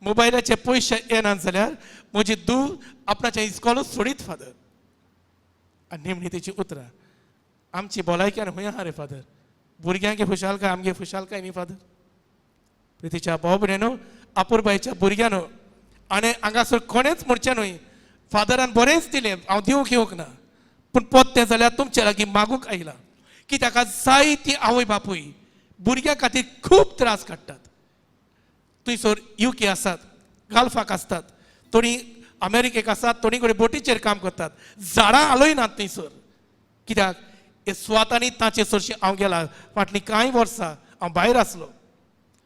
मोबायलाचे पयशे येनात जाल्यार म्हजी धूव आपणाचें इस्कॉलूच सोडीत फादर. आनी निमणी तेची उतरां, आमची भलायकी आनी खंय आहा रे फादर? भुरग्यांक खुशालकाय, आमगे खुशालकाय न्ही फादर. प्रितीच्या भाव भयणीनो, आपुरबायच्या भुरग्यांनो, आनी हांगासर कोणेंच म्हणचें न्हय फादरान बरेंच दिलें, हांव दिवंक येवंक ना, पूण पोत्तें जाल्यार तुमचे लागीं मागूंक आयलां. कित्याक जायती आवय बापूय भुरग्यां खातीर खूब त्रास काडटात. थंयसर युके आसात, गाल्फाक आसतात, थोडीं अमेरिकेक आसात, थोडीं कडेन बोटीचेर काम करतात, झाडां हालयनात थंयसर. कित्याक हे सुवातांनी तांचे सरशीं हांव गेला फाटलीं कांय वर्सां हांव भायर आसलो.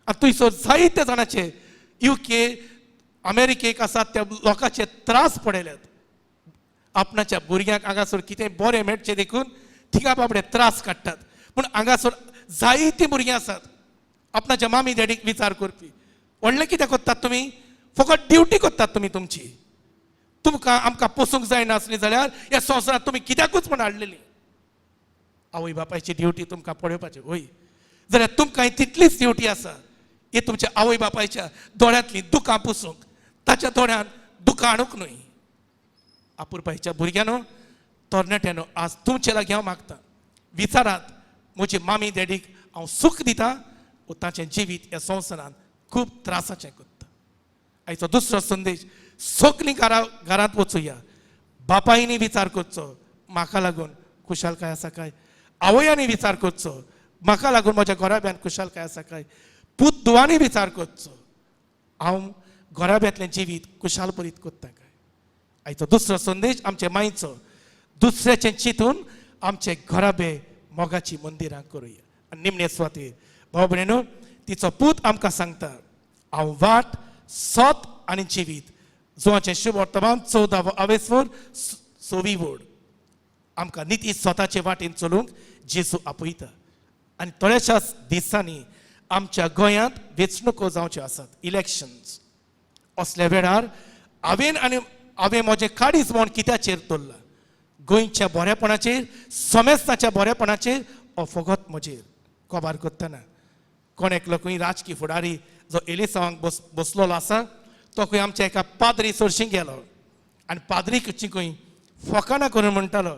आनी थंयसर जायते जाणाचे युके अमेरिकेक आसात त्या लोकांचे त्रास पडयल्यात. आपणाच्या भुरग्यांक हांगासर कितें बरें मेळचें देखून थिंगा बाबडे त्रास काडटात. पूण हांगासर जायतीं भुरगीं आसात आपणाच्या मामी डॅडीक विचार करपी. व्हडलें कितें करतात तुमी? फकत ड्युटी करतात तुमी तुमची. तुमकां आमकां पोसूंक जायनासली जाल्यार ह्या संवसारांत तुमी कित्याकूच म्हण हाडलेली. आवय बापायची ड्युटी तुमकां पळोवपाची वय जाल्यार तुमकां तितलीच ड्युटी आसा हे तुमच्या आवय बापायच्या दोळ्यांतलीं दुकां पुसूंक, ताच्या दोळ्यांत दुकां हाडूंक न्हय. आपुरबायच्या भुरग्यांनो, तरणाट्यांनो, आज तुमचे लागीं हांव मागता, विचारात म्हजी मामी डॅडीक हांव सूख दिता वो ताचें जिवीत ह्या संवसारांत खूब त्रासाचें करता. आयचो दुसरो संदेश, सगलीं घरांत वचुया. बापायनी विचार करचो म्हाका लागून खुशालकाय आसा काय, आवयांनी विचार करचो म्हाका लागून म्हज्या घराब्यांत खुशालकाय आसा काय, पूत धुवांनी विचार करचो हांव घराब्यांतलें जिवीत खुशालभरीत करता काय. आयचो दुसरो संदेश आमचे मायचो, दुसऱ्याचें चिंतून आमचे घराबे मोगाची मंदिरां करुया. आनी निमणे सुवातेर भाव भयणीनो, तिचो पूत आमकां सांगता, हांव वाट, सत आनी जिवीत. जुवाचें शुभ वर्तमान 14 आवेसवर 6वी वोड. आमकां निती स्वताचे वाटेन चलूंक जेजू आपयता. आनी थोड्याशाच दिसांनी आमच्या गोंयांत वेंचणुको जावच्यो आसात, इलेक्शन्स. असल्या वेळार हांवें आनी हांवें म्हजें काडीच म्हूण कित्याचेर दवरलां? गोंयच्या बरेपणाचेर, समेस्ताच्या बरेपणाचेर, हो फकत म्हजेर कबार करतना कोण एकलो खंय राजकी फुडारी जो एलिसांवांक बसलेलो आसा तो खंय आमच्या एका पाद्री सरशीं गेलो आनी पाद्री खंय फकाणां करून म्हणटालो,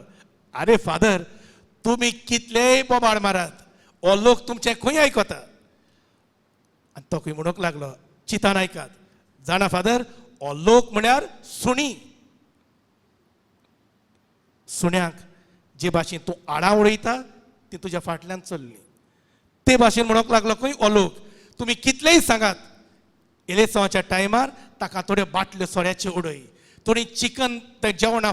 आरे फादर तुमी कितलेय बोबाळ मारात, हो लोक तुमचें खंय आयकता. आनी तो खंय म्हणूंक लागलो, चिंतान आयकात जाणा फादर, हो लोक म्हळ्यार सुणी. सुण्यांक जे भाशेन तूं आडां उडयता ती तुज्या फाटल्यान चल्ली. ते भाशेन म्हणूंक लागलो खंय हो लोक तुमी कितलेय सांगात, इलेसांवाच्या टायमार ताका थोड्यो बाटल्यो सोऱ्याच्यो उडय, थोडी चिकन ते जेवणां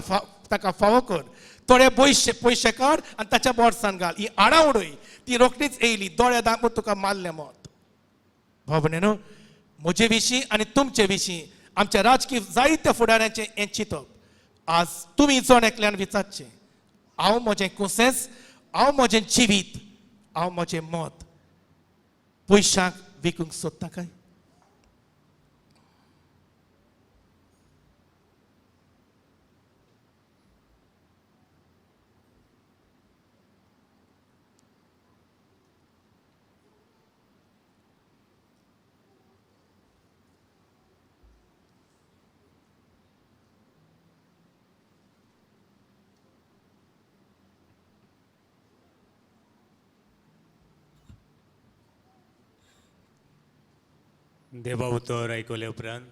ताका फावो कर, थोडे पयशे पयशे काड आनी ताच्या बोर्सान घाल, ही आडां उडय, ती रोखडीच येयली, दोळे दाखोवन तुका मारलें मत. भाव भयणीनो, म्हजे विशीं आनी तुमचे विशीं आमच्या राजकीय जायत्या फुडाऱ्यांचें हें चिंतप आज तुमी जण एकल्यान विचारचें, हांव म्हजें कुसेंस, हांव म्हजें जिवीत, हांव म्हजें मत पयशांक विकूंक सोदता काय? देवा उतर आयकल्या उपरांत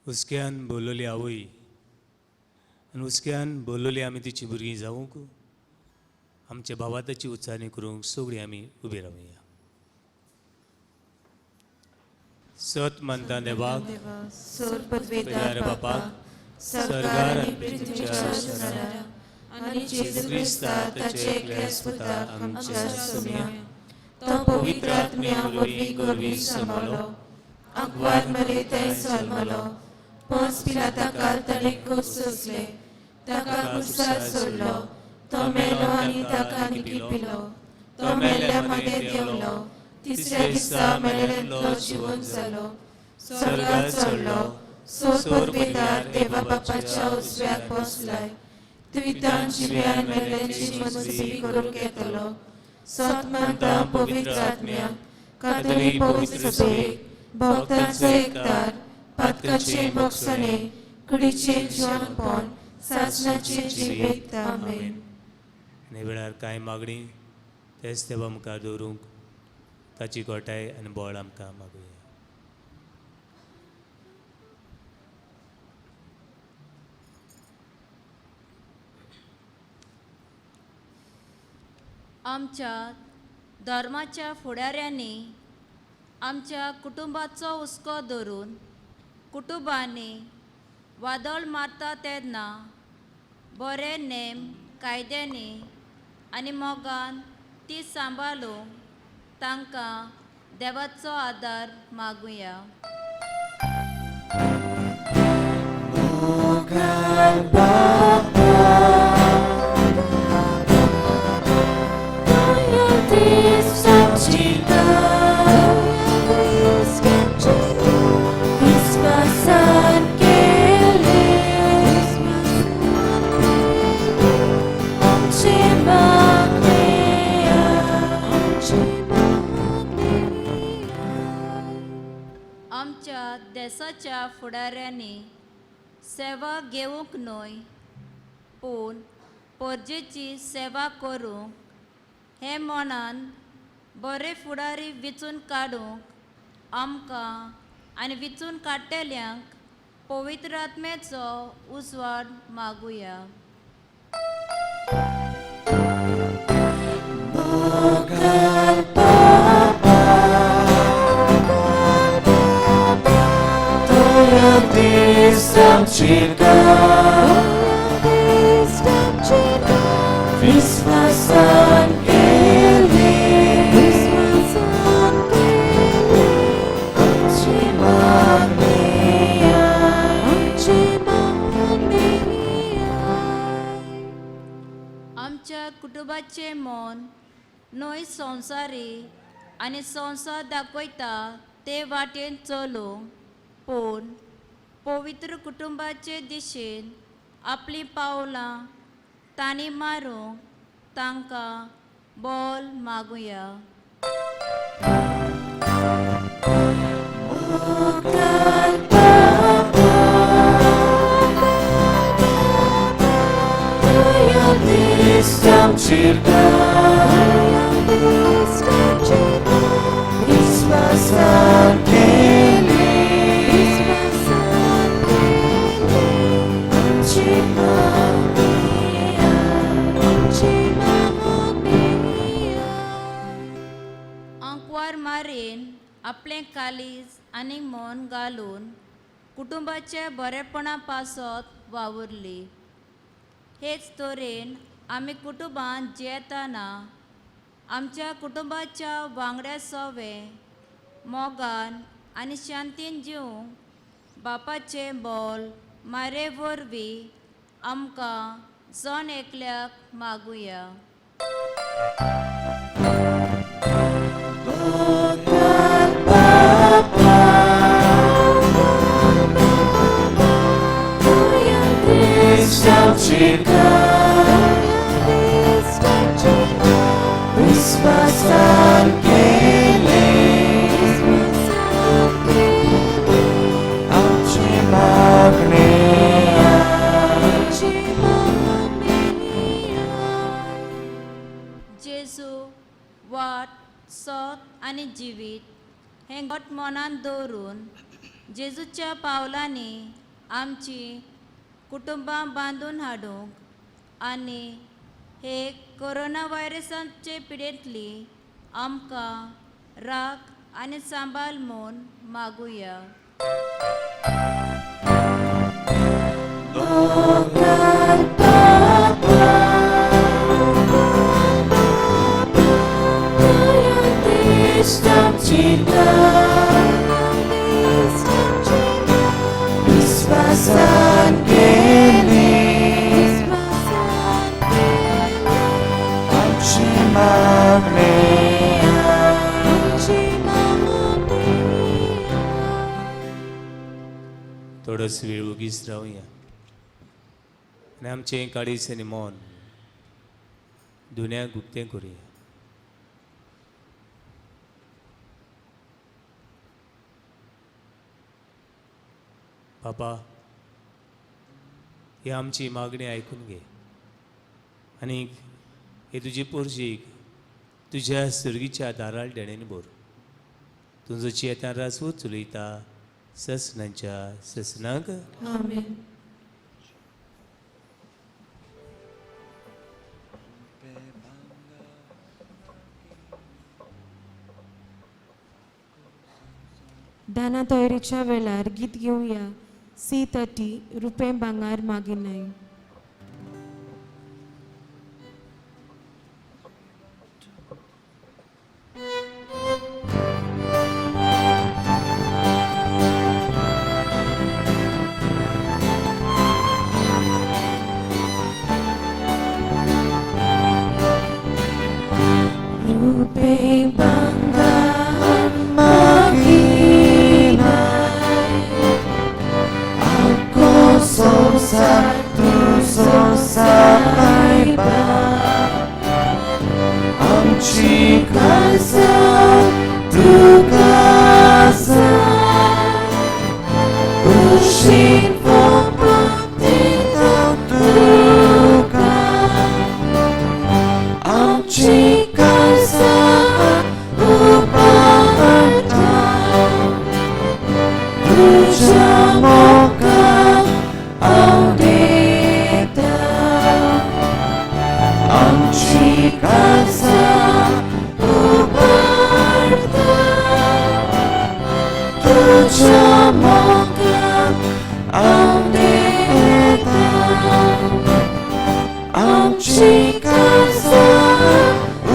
हुस्क्यान बोलवली आवय आनी हुस्क्यान बोलवली आमी तिची भुरगीं जावंक आमच्या भावाताची उच्चारणी करूंक सगळीं आमी उबी रावया. सत मानता देवाक, सोर पदवेदार बापाक, सरकार सरकार आनी पृथ्वीच्या सरार आनी जेजू क्रिस्ता ताचे एकल्याच पुताक आमच्या सोम्या, तो पवित्र आत्म्या वरवीं गोरवी सांबाळ्ळो, आंकवार मरे थंय जल्मलो, पोंस पिलाता ताणें कोस सोंसले, ताका कुर्सार सोडलो, तो मेलो आनी ताका निकिपिलो, तो मेल्ल्या मदें देंवलो, तिसऱ्या दिसा मेलेल्यांतलो जिवन जालो, स्वर्गार चडलो, सोर पदवेदार देवा बापाच्या उजव्याक बसलाय, तुयतान जिव्यान मेल्ल्यांची मजबी करूंक येतलो. सत मानता पवित्र आत्म्या, कातोलीक पवित्र सभेक, भक्तांचो एकतार, पातकाचें मोगसणें, कुडीचें जिवनपण, सासणाचें जिवीत. आमेन. आनी वेळार कांय मागणी तेच देवा मुखार दवरूंक ताची गोठाय आनी बळ आमकां मागुया. आमच्या धर्माच्या फुडाऱ्यांनी आमच्या कुटुंबाचो हुस्को धरून कुटुंबांनी वादळ मारता तेन्ना बरे नेम कायद्यांनी आनी मोगान ती सांबाळूंक तांकां देवाचो आदार मागुया. आमच्या देशाच्या फुडाऱ्यांनी सेवा घेवंक न्हय पूण परजेची सेवा करूंक हे मनान बरे फुडारी विचून काडूंक आमकां आनी विचून काडटल्यांक पवित्र आत्म्याचो उजवाड मागुया. आमच्या कुटुंबाचें मन न्हय संवसारी आनी संवसार दाखयता ते वाटेन चलूंक पूण पवित्र कुटुंबाचे दिशेन आपलीं पावलां तांणी मारूंक तांकां बोल मागुया. आंकवार मारीन आपलें कालीज आनी मन घालून कुटुंबाच्या बरेपणा पासत वावुरली. हेच तरेन आमी कुटुंबांत जियेतना आमच्या कुटुंबाच्या वांगड्या सोवे मोगान आनी शांतीन जिवंक बापाचें बोल मारे वरवीं आमकां जण एकल्याक मागुया. विश्वासान केले आमची मागणी. जेजू वाट सत आनी जिवीत हें घट मनांत दवरून जेजूच्या पावलांनी आमची कुटुंबां बांदून हाडूंक आनी हे कोरोना व्हायरसाचे पिडेंतली आमकां राख आनी सांबाळ म्हूण मागुया. विश्वासान केले आमची मागणी. थोडोस वेळ वगीच रावया आनी आमचें काळीज आनी मन दुन्याक उक्तें करुया. बाबा, ही आमची मागणी आयकून घे आनी हे तुजे पोरजीक तुज्या सुर्गीच्या दारार देणेन भर. तुजो चेतान रासू चलयता ससनाच्या ससनाक. आमेन. दाना तयारीच्या वेळार गीत घेवया C30 रुपें भांगर मागिनाय. रुपें भांगर मागिनाय आख्खो संवसार तुजो सायबा. आमची काळजां तुका जाय कुशीन फोपाक दिता तुका. आमची काळजां उबारता तुज्या मोगाक हांव दिता. आमची काळजां उबारता तुज्या मोगाक हांव दिता. आमची काळजां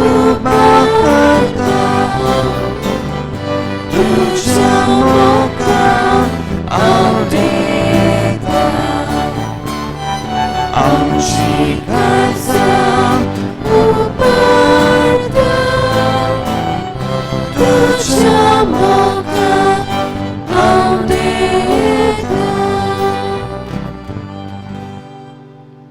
उबारता तुज्या मोगाक हांव दिता. आमची काळजां उबारता तुज्या मोगाक हांव दिता.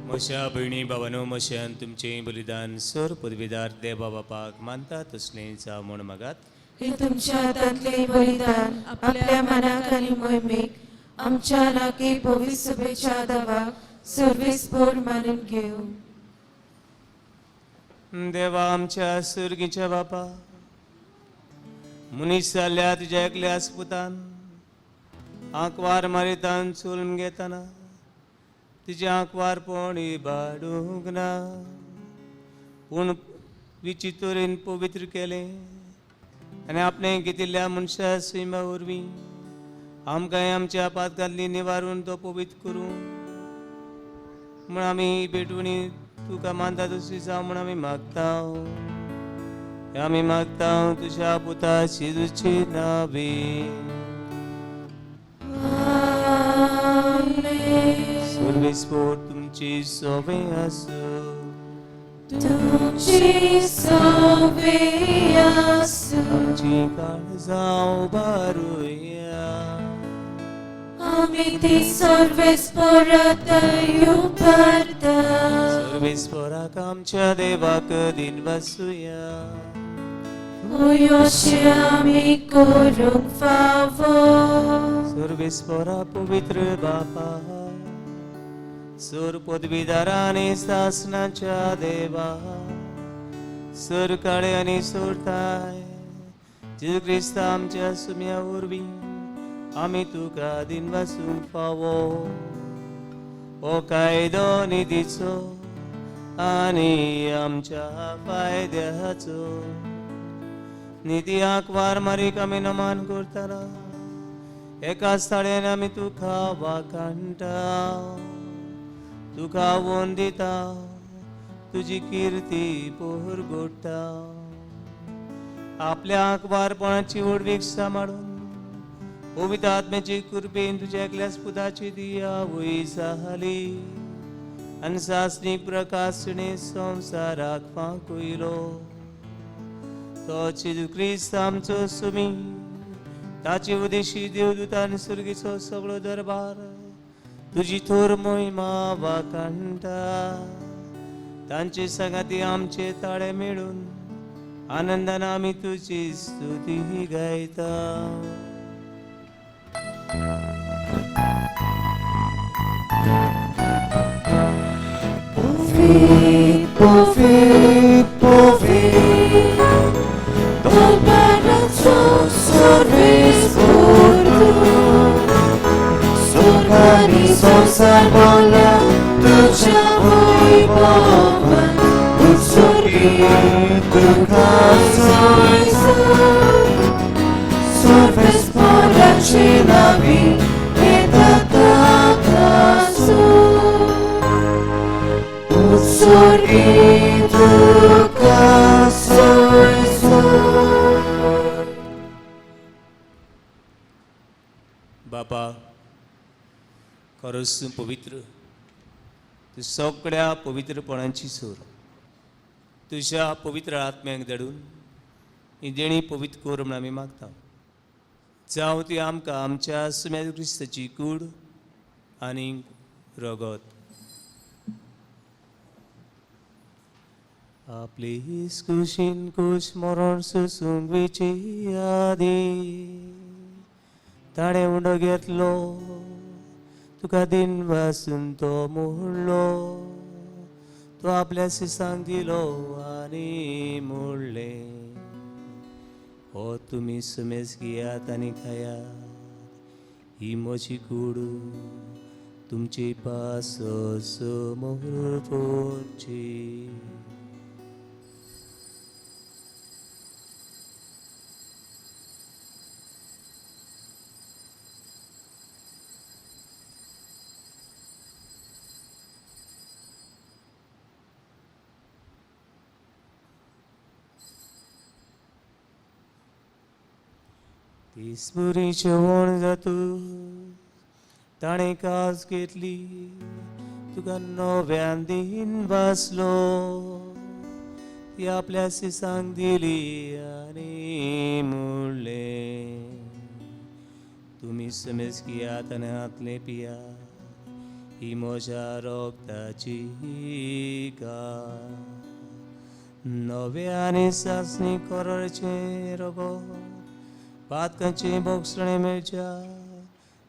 म्हज्या भयणी बाबानो, म्हज्यान तुमचें बलिदान सर पदवीदार देवा बापाक मानता तसलें जावं म्हूण मागात. हे तुमच्या हातांतले बलिदान आपल्या मनाक आनी मोहिमेक आमच्या राखी भविष्यभेच्या दावाक सर्वीस बोर्ड मानून घेवं. देवा आमच्या सुर्गीच्या बापा, मनीस जाल्ल्या तुज्या एकल्याच पुतान आंकवार मारितान चोलून घेतना तुजें आंकवारपण इबाडूंक ना, पूण विचितरेन पवित्र केलें आनी आपणें घेतिल्ल्या मनशा सैमा वरवीं आमकांय आमच्या पातकांतली निवारून तो पवित्र करूं. म्हूण आमी भेटवणी तुका मानता तशी जावं म्हूण आमी मागता. आमी मागता तुज्या पुता जेजूचे नावे. सर्वेस्पोर तुमची सोबे आसूं. तुमची सोबे आसूं. आमची काळजां उबारुया. आमी ती सर्वेस्पोरात उबारता. सर्वेस्पोराक आमच्या देवाक दिन बसुया. अशें आमी करूंक फावो. सर्वेस्पोरा पवित्र बापा, सोर पदवीदारा आनी सासणाच्या देवा, सोर काळे आनी सोरताय जेजू क्रिस्ता आमच्या सुम्या वरवीं आमी तुका दिन वासूंक फावो. हो कायदो निधीचो आनी आमच्या फायद्याचो. निधीयाक वार मारीक आमी नमान करतना एका स्थाळ्यान आमी तुका वाखाणटा, तुका वंदिता, तुजी किर्ती पोरगोडटा. आपल्या आंकवारपणाची व्हडवीक सांबाळून पवित्र आत्म्याची कृपेन तुज्या एकल्याच पुताची दिया वय जाली आनी सासणीक प्रकाशणे संवसाराक फांकयलो. तो जेजू क्रिस्त आमचो सुमी, ताचे उदेशी देवदूतान सुर्गीचो सगळो दरबार तुजी थोर मोहिमा वाखाणटा. तांचे सांगाती आमचे ताळे मेळून आनंदान आमी तुजी स्तुती गायता. Povit, povit, povit, Sorgani संसार बोला तुझ्या वैभवान उत्सर्गी तुका सोयसर सर्वेस्पराचे नावी येता ताकासून उत्सर्गी तुका सोयसर. बापा, खरोच तूं पवित्र, तूं सगळ्या पवित्रपणाची सोर. तुज्या पवित्र आत्म्याक धाडून ही देणी पवित्र कर म्हूण आमी मागता. जावं ती आमकां आमच्या सुम्या क्रिस्ताची कूड आनी रगत. आपली कुशीन कूश मरण सोसूंक वेचे आदी ताणें उंडो घेतलो, तुका दिन वासून तो मोडलो, तो आपल्या सिसांक दिलो आनी मोडलें, हो तुमी सुमेज घेयात आनी खायात, ही म्हजी कूड तुमचे पासो समर्पची. तिसपुरी जेवण जातू ताणें कास घेतली, तुका नव्यान दिन वाचलो, ती आपल्या सिसांक दिली आनी म्हणलें, तुमी समेज घेयात आनी हातले पियात, ही म्हज्या रगताची गाय नव्या आनी सासणी कराचें रगत पातकांचे भोगसणे मेळच्या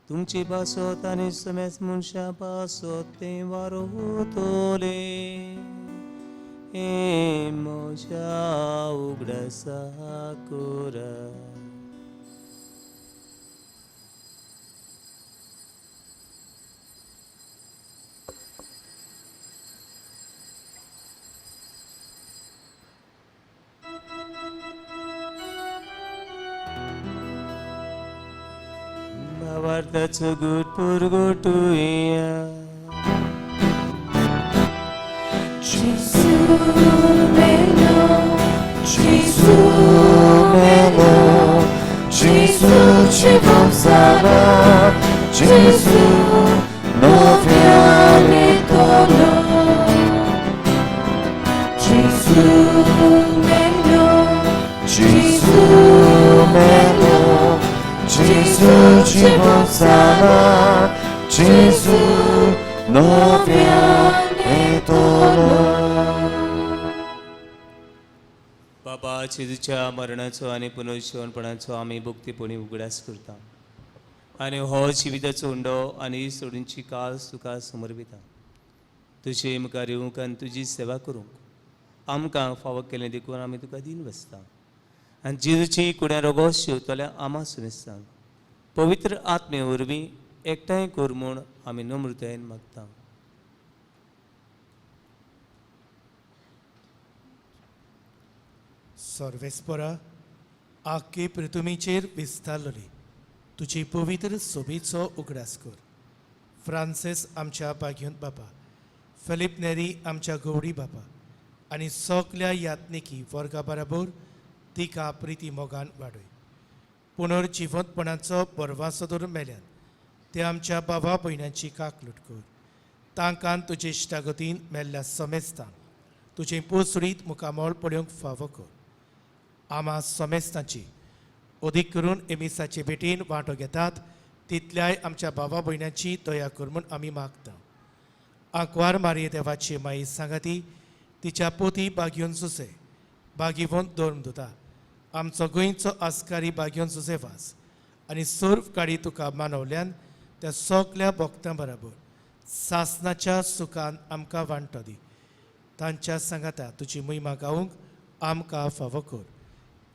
तुमचे पासत आनी समेज मनशां पासत तें वारोतले हे म्हज्या उगडासा करा. भावार्थाचो गूट पुरगोटुया. जेजू मेलो, जेजू मेलो, जेजू जिवोन जाला, जेजू नव्यान येतलो. जेजू मेलो, जेजू मेलो, जेजू जिवोन जाला, जेजू नव्यान येतलो. बाबा, जेजूच्या मरणाचो आनी पुनर्जिवनपणाचो आमी भक्तीपणी उगडास करता आनी हो जिविताचो उंडो आनी सोडूनची कास तुका समर्पिता. तुजे मुखार येवंक आनी तुजी सेवा करूंक आमकां फावो केलें देखून आमी तुका दीन बसता. आनी जेजूची कुड्या रोगोस शिंवतल्या आमा सुनेस्तांक पवित्र आत्मे वरवीं एकठांय कर म्हूण आमी नम्रतायेन मागता. सर्वेस्परा, आख्खे पृथुमीचेर विस्तारलेली तुजी पवित्र सोबीचो उगडास कर. फ्रांसीस आमच्या बाग्योंत बापा, फिलीप नेरी आमच्या गौडी बापा आनी सगल्या यात्निकी वर्गा बराबर तिका प्रिती मोगान वाडय. पुनर्जिवंतपणाचो बरवासो धरून मेल्यान ते आमच्या बाबा भयणांची काकलूट कर. तांकां तुजे इश्टागतीन मेल्ल्या समेस्तांक तुजें पोसडीत मुखामळ पळोवंक फावो कर. आमा समेस्तांची अदीक करून एमिसाचे भेटीन वांटो घेतात तितल्याय आमच्या बाबा भयणांची दया कर म्हूण आमी मागता. आंकवार मारये देवाची माई सांगाती तिच्या पोती बागयोन सुसे बागीवंत धर्म दिता आमचो गोंयचो आस्कारी बागयोन सुसे वास आनी सर्व काडी तुका मानवल्यान त्या सगल्या भक्तां बराबर सासनाच्या सुखान आमकां वांटो दी. तांच्या सांगाता तुजी महिमा गावंक आमकां फावो कर.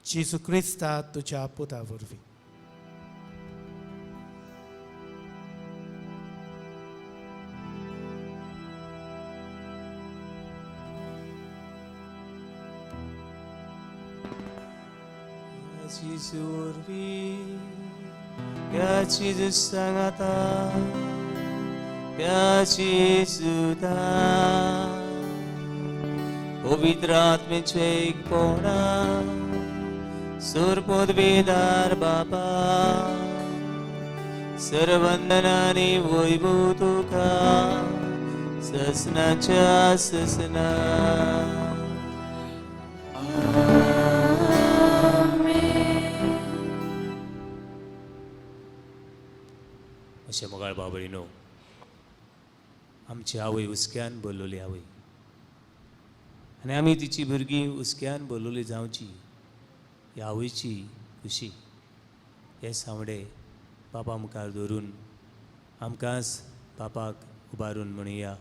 जेजू क्रिस्ता तुज्या पुता वरवीं. जेजू वरवीं, ह्या जेजू सांगाता, ह्या जेजूता पवित्र आत्म्याचें एकपणा सुरपदवीदार बापा सर्वंदनानी वैभव तुका ससनाच्या ससना. अशें मोगाळ बाबळीनो, आमची आवय हुस्क्यान बोललोली आवय आनी आमी तिची भुरगीं हुस्क्यान बोललोली जावची ह्या आवयची खुशी हे सांवडे बापा मुखार दवरून आमकांच बापाक उबारून म्हणया.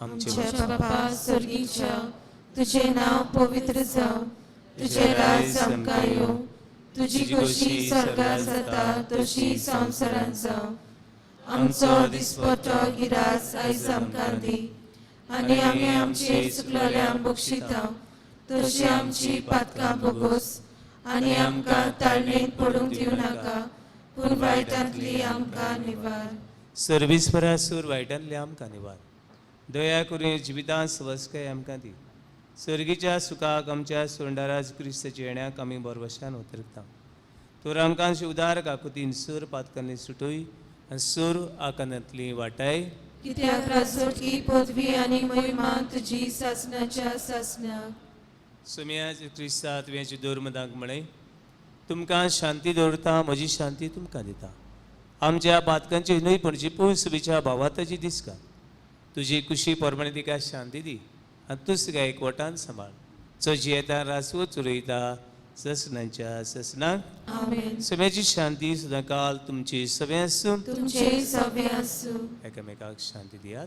आमच्या बापा स्वर्गीच्या, तुझें नांव पवित्र जावं, तुझें राज आमकां येवं, तुजी खोशी स्वर्गार जाता तशी संवसारांत जावं. आमचो दिसपटो गिरास आयज आमकां दी आनी आमी आमचे चुकलेल्यांक बक्षिता तशी आमची पातकां भोगोस आनी आमकां ताळणेंत पडूंक दिवं नाका, पूण वायटांतली आमकां निवार. सर्वेस्परा सूर वायटांतली आमकां निवार. दया करून जिवितांत सवस्काय आमकां दी. सर्गीच्या सुखाक आमच्या सोंडाराज क्रिस्ताच्या येण्याक आमी बरवशान उतरता. तर आमकां उदार काकुतीन सूर पातकांनी सुटोय आनी सूर आकांतांतली वाटाय. कित्याक राजवटकी पदवी आनी महिमा तुजी सासणाच्या सासणाक. सुम्या क्रिस्ता तुवें दोरमदांक म्हळें, तुमकां शांती दवरता, म्हजी शांती तुमकां दिता. आमच्या पातकांची न्हय पूण जिपून भावाताची दिसका. तुजी कुशी प्रमाणे तिका शांती दी आनी तूं तिका एकवटान सांबाळ. चो जियेता रासवो चलयता ससनाच्या ससनाक. आमेन. सगळ्याची शांती सदां काल तुमची सगळें आसूं, तुमचे सगळें आसूं. एकामेकाक शांती दियात.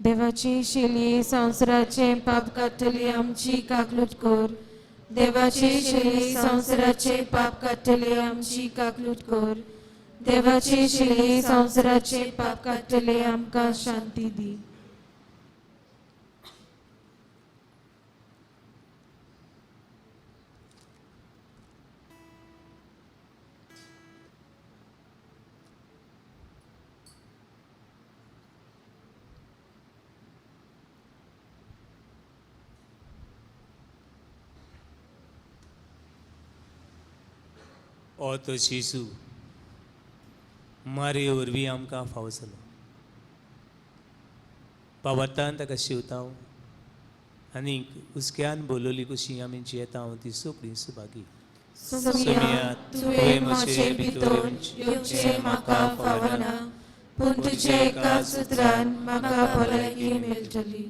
देवाची शेली संवसाराचें पाप काडटली आमची काकलूट कर. देवाची शेली संवसाराचें पाप काडटली आमची काकलूट कर. देवाची शेली संवसाराचें पाप काडटली आमकां शांती दी. हो तो जेजू मारये वरवीं आमकां फावो जालो. बाबातान ताका शिवता आनी हुसक्यान बोलवली कशी आमी जियेता ती सगळीं सुभागी. सोम्या, तुवें म्हजे भितर येवचें म्हाका फावना, पूण तुजे एका सुत्रान म्हाका भलायकी मेळटली.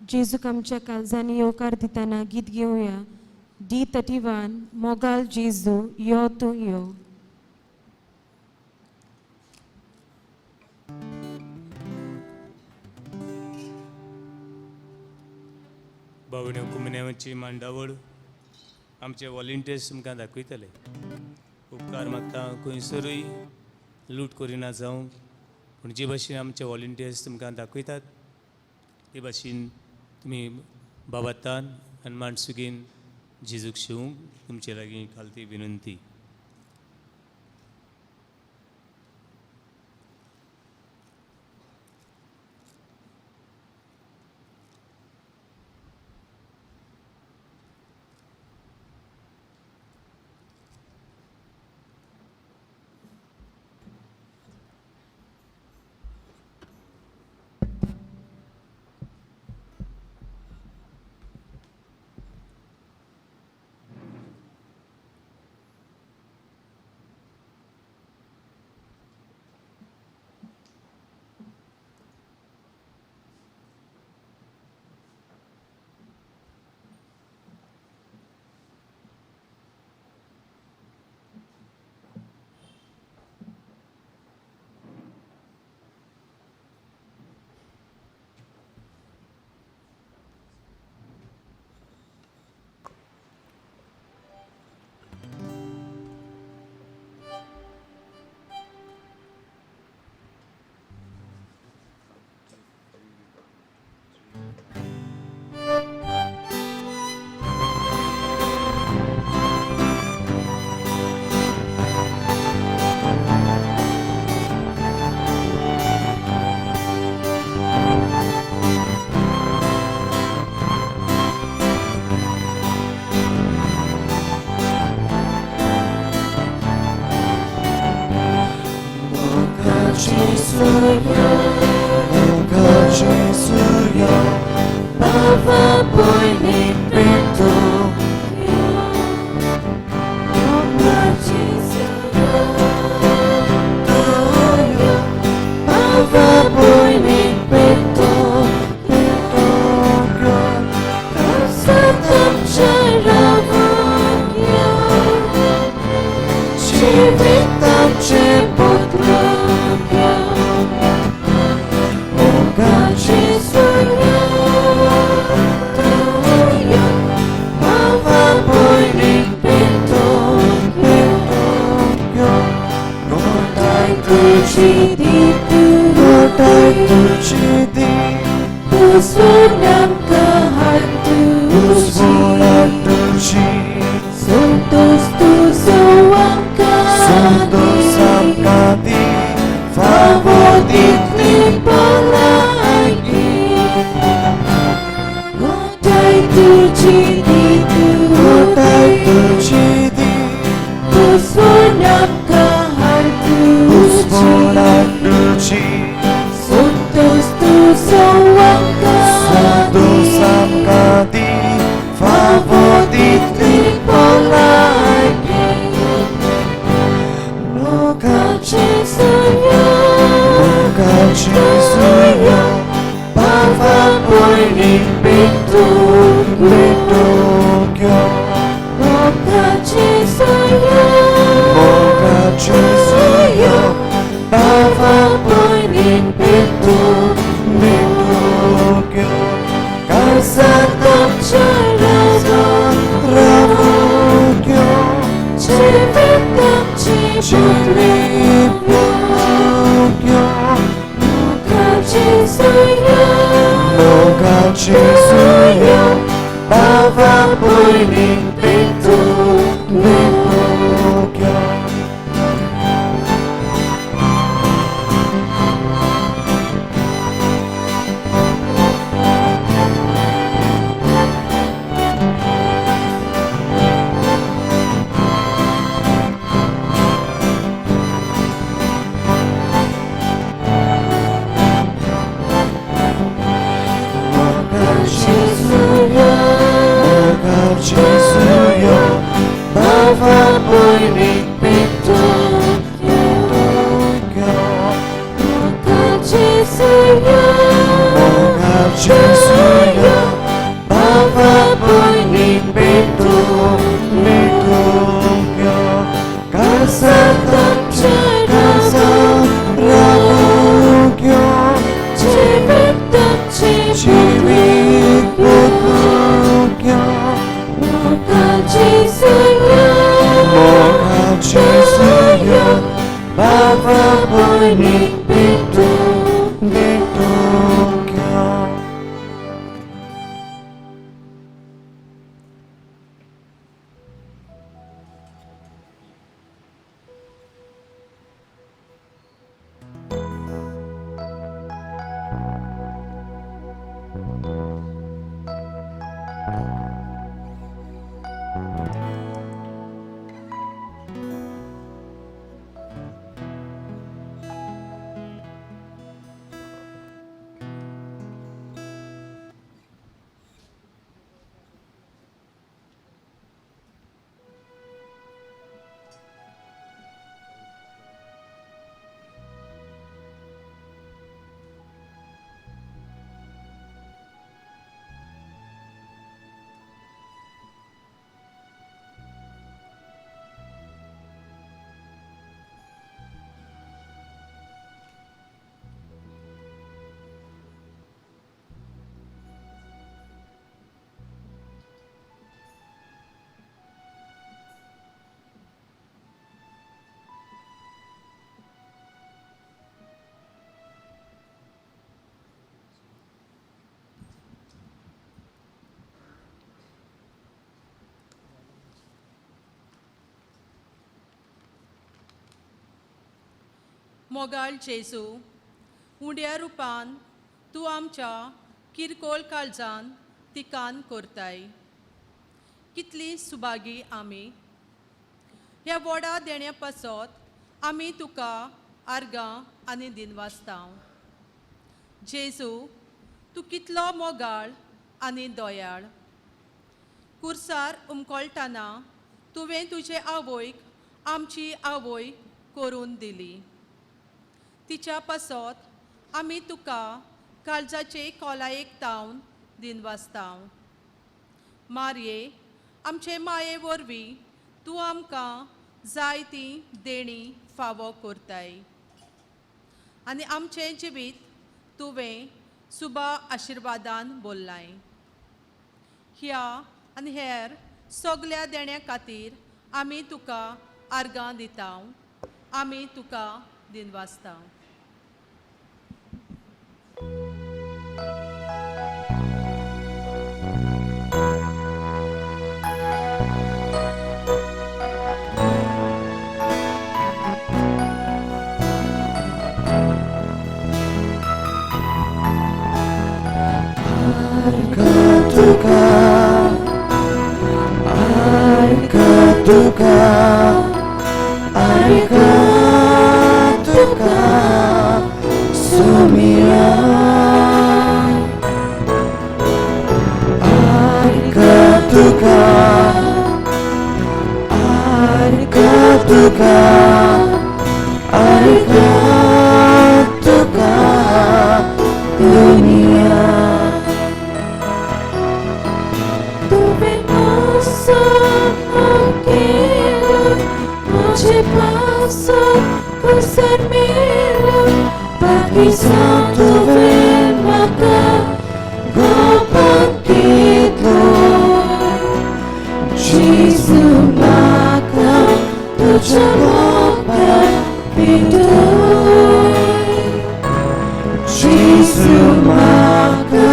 जेजूक आमच्या काळजांनी येवकार दितना गीत घेवया. D31 मोगाल जेजू यो तूं यो. बावण्यो कुमन्याची मांडावळ आमचे वॉलंटियर्स तुमकां दाखयतले. उपकार मागता खंयसरूय लूट करिना जावंक, पूण जे भाशेन आमचे वॉलंटियर्स तुमकां दाखयतात ते भाशेन तुमी बाबातान आनी माणसुगीन जेजूक शिवूंक तुमचे लागीं खालती विनंती. बाबा पयलीं पेटून पेटूंक यो. Jesuyo, Baba pwede pito, Jesuyo, Baba pwede pito, Kasa kasa ravugyo, Jivit putugyo, Jesuyo, Baba pwede pito, pito. मोगाळ जेजू, उंड्या रुपान तूं आमच्या किरकोळ काळजान तिकान करताय. कितली सुभागी आमी ह्या वडा देण्या पासत आमी तुका आर्गां आनी दिनवासता. जेजू, तूं कितलो मोगाळ आनी दयाळ. कुर्सार उमकळटाना तुवें तुजे आवयक आमची आवय करून दिली. तिच्या पासत आमी तुका काळजाचे खोलायेक तावन दिनवासता. मारये, आमचे माये वरवीं तूं आमकां जाय ती देणी फावो करताय आनी आमचें जिवीत तुवें सुबा आशिर्वादान बोल्लाय. ह्या आनी हेर सगल्या देण्या खातीर आमी तुका आर्गां दिता, आमी तुका दिनवासता. Tuka, arika tuka, sumia. Arika tuka, arika tuka, arika tuka, dunia. Santo ven maka gopakito Jesu maka tujamoka pito Jesu maka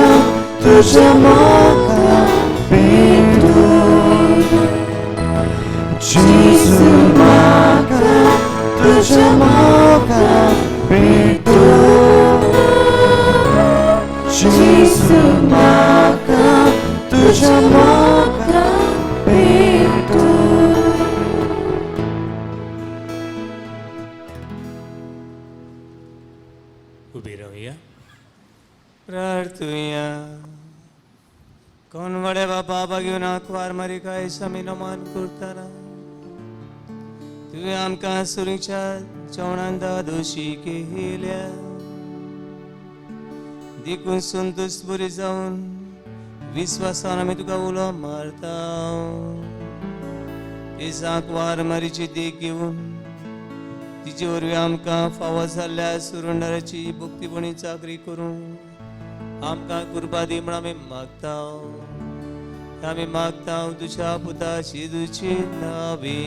tujamoka pito. जेजू म्हाका तुज्या मोगान पेटूं. जेजू म्हाका तुज्या मोगान पेटूं. उबी रावया, प्रार्थुया. कोण वडे बापा बागेवन आंकवार मारी आमी नमन करतना तुवें आमकां सुरीच्या जेवणान दादोशी केल्या, देखून संतोश बरी जावन विस्वासान आमी तुका उलो मारता. ते आंकवार मारीची देख घेवन तिचे वरवीं आमकां फावो जाल्ल्या सुरुंडाराची भक्तीपणी चाकरी करूं आमकां कृपा दी म्हण आमी मागता. आमी मागता तुज्या पुता जेजूचे नावे.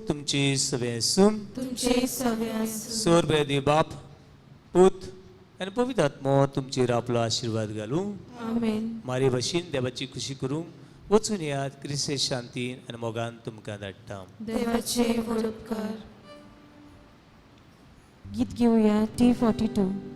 तुमची सगळे आसूं. तुमचे सगळे आसूं. सोर बाप, पूत आनी पवित्र आत्मो तुमचेर आपलो आशिर्वाद घालूं. आमेन. मारे भशेन देवाची खुशी करूंक वचून यात. क्रिस्ते शांतीन आनी मोगान तुमकां धाडटा. देवाचे व्हड उपकार. गीत घेवया टी 42.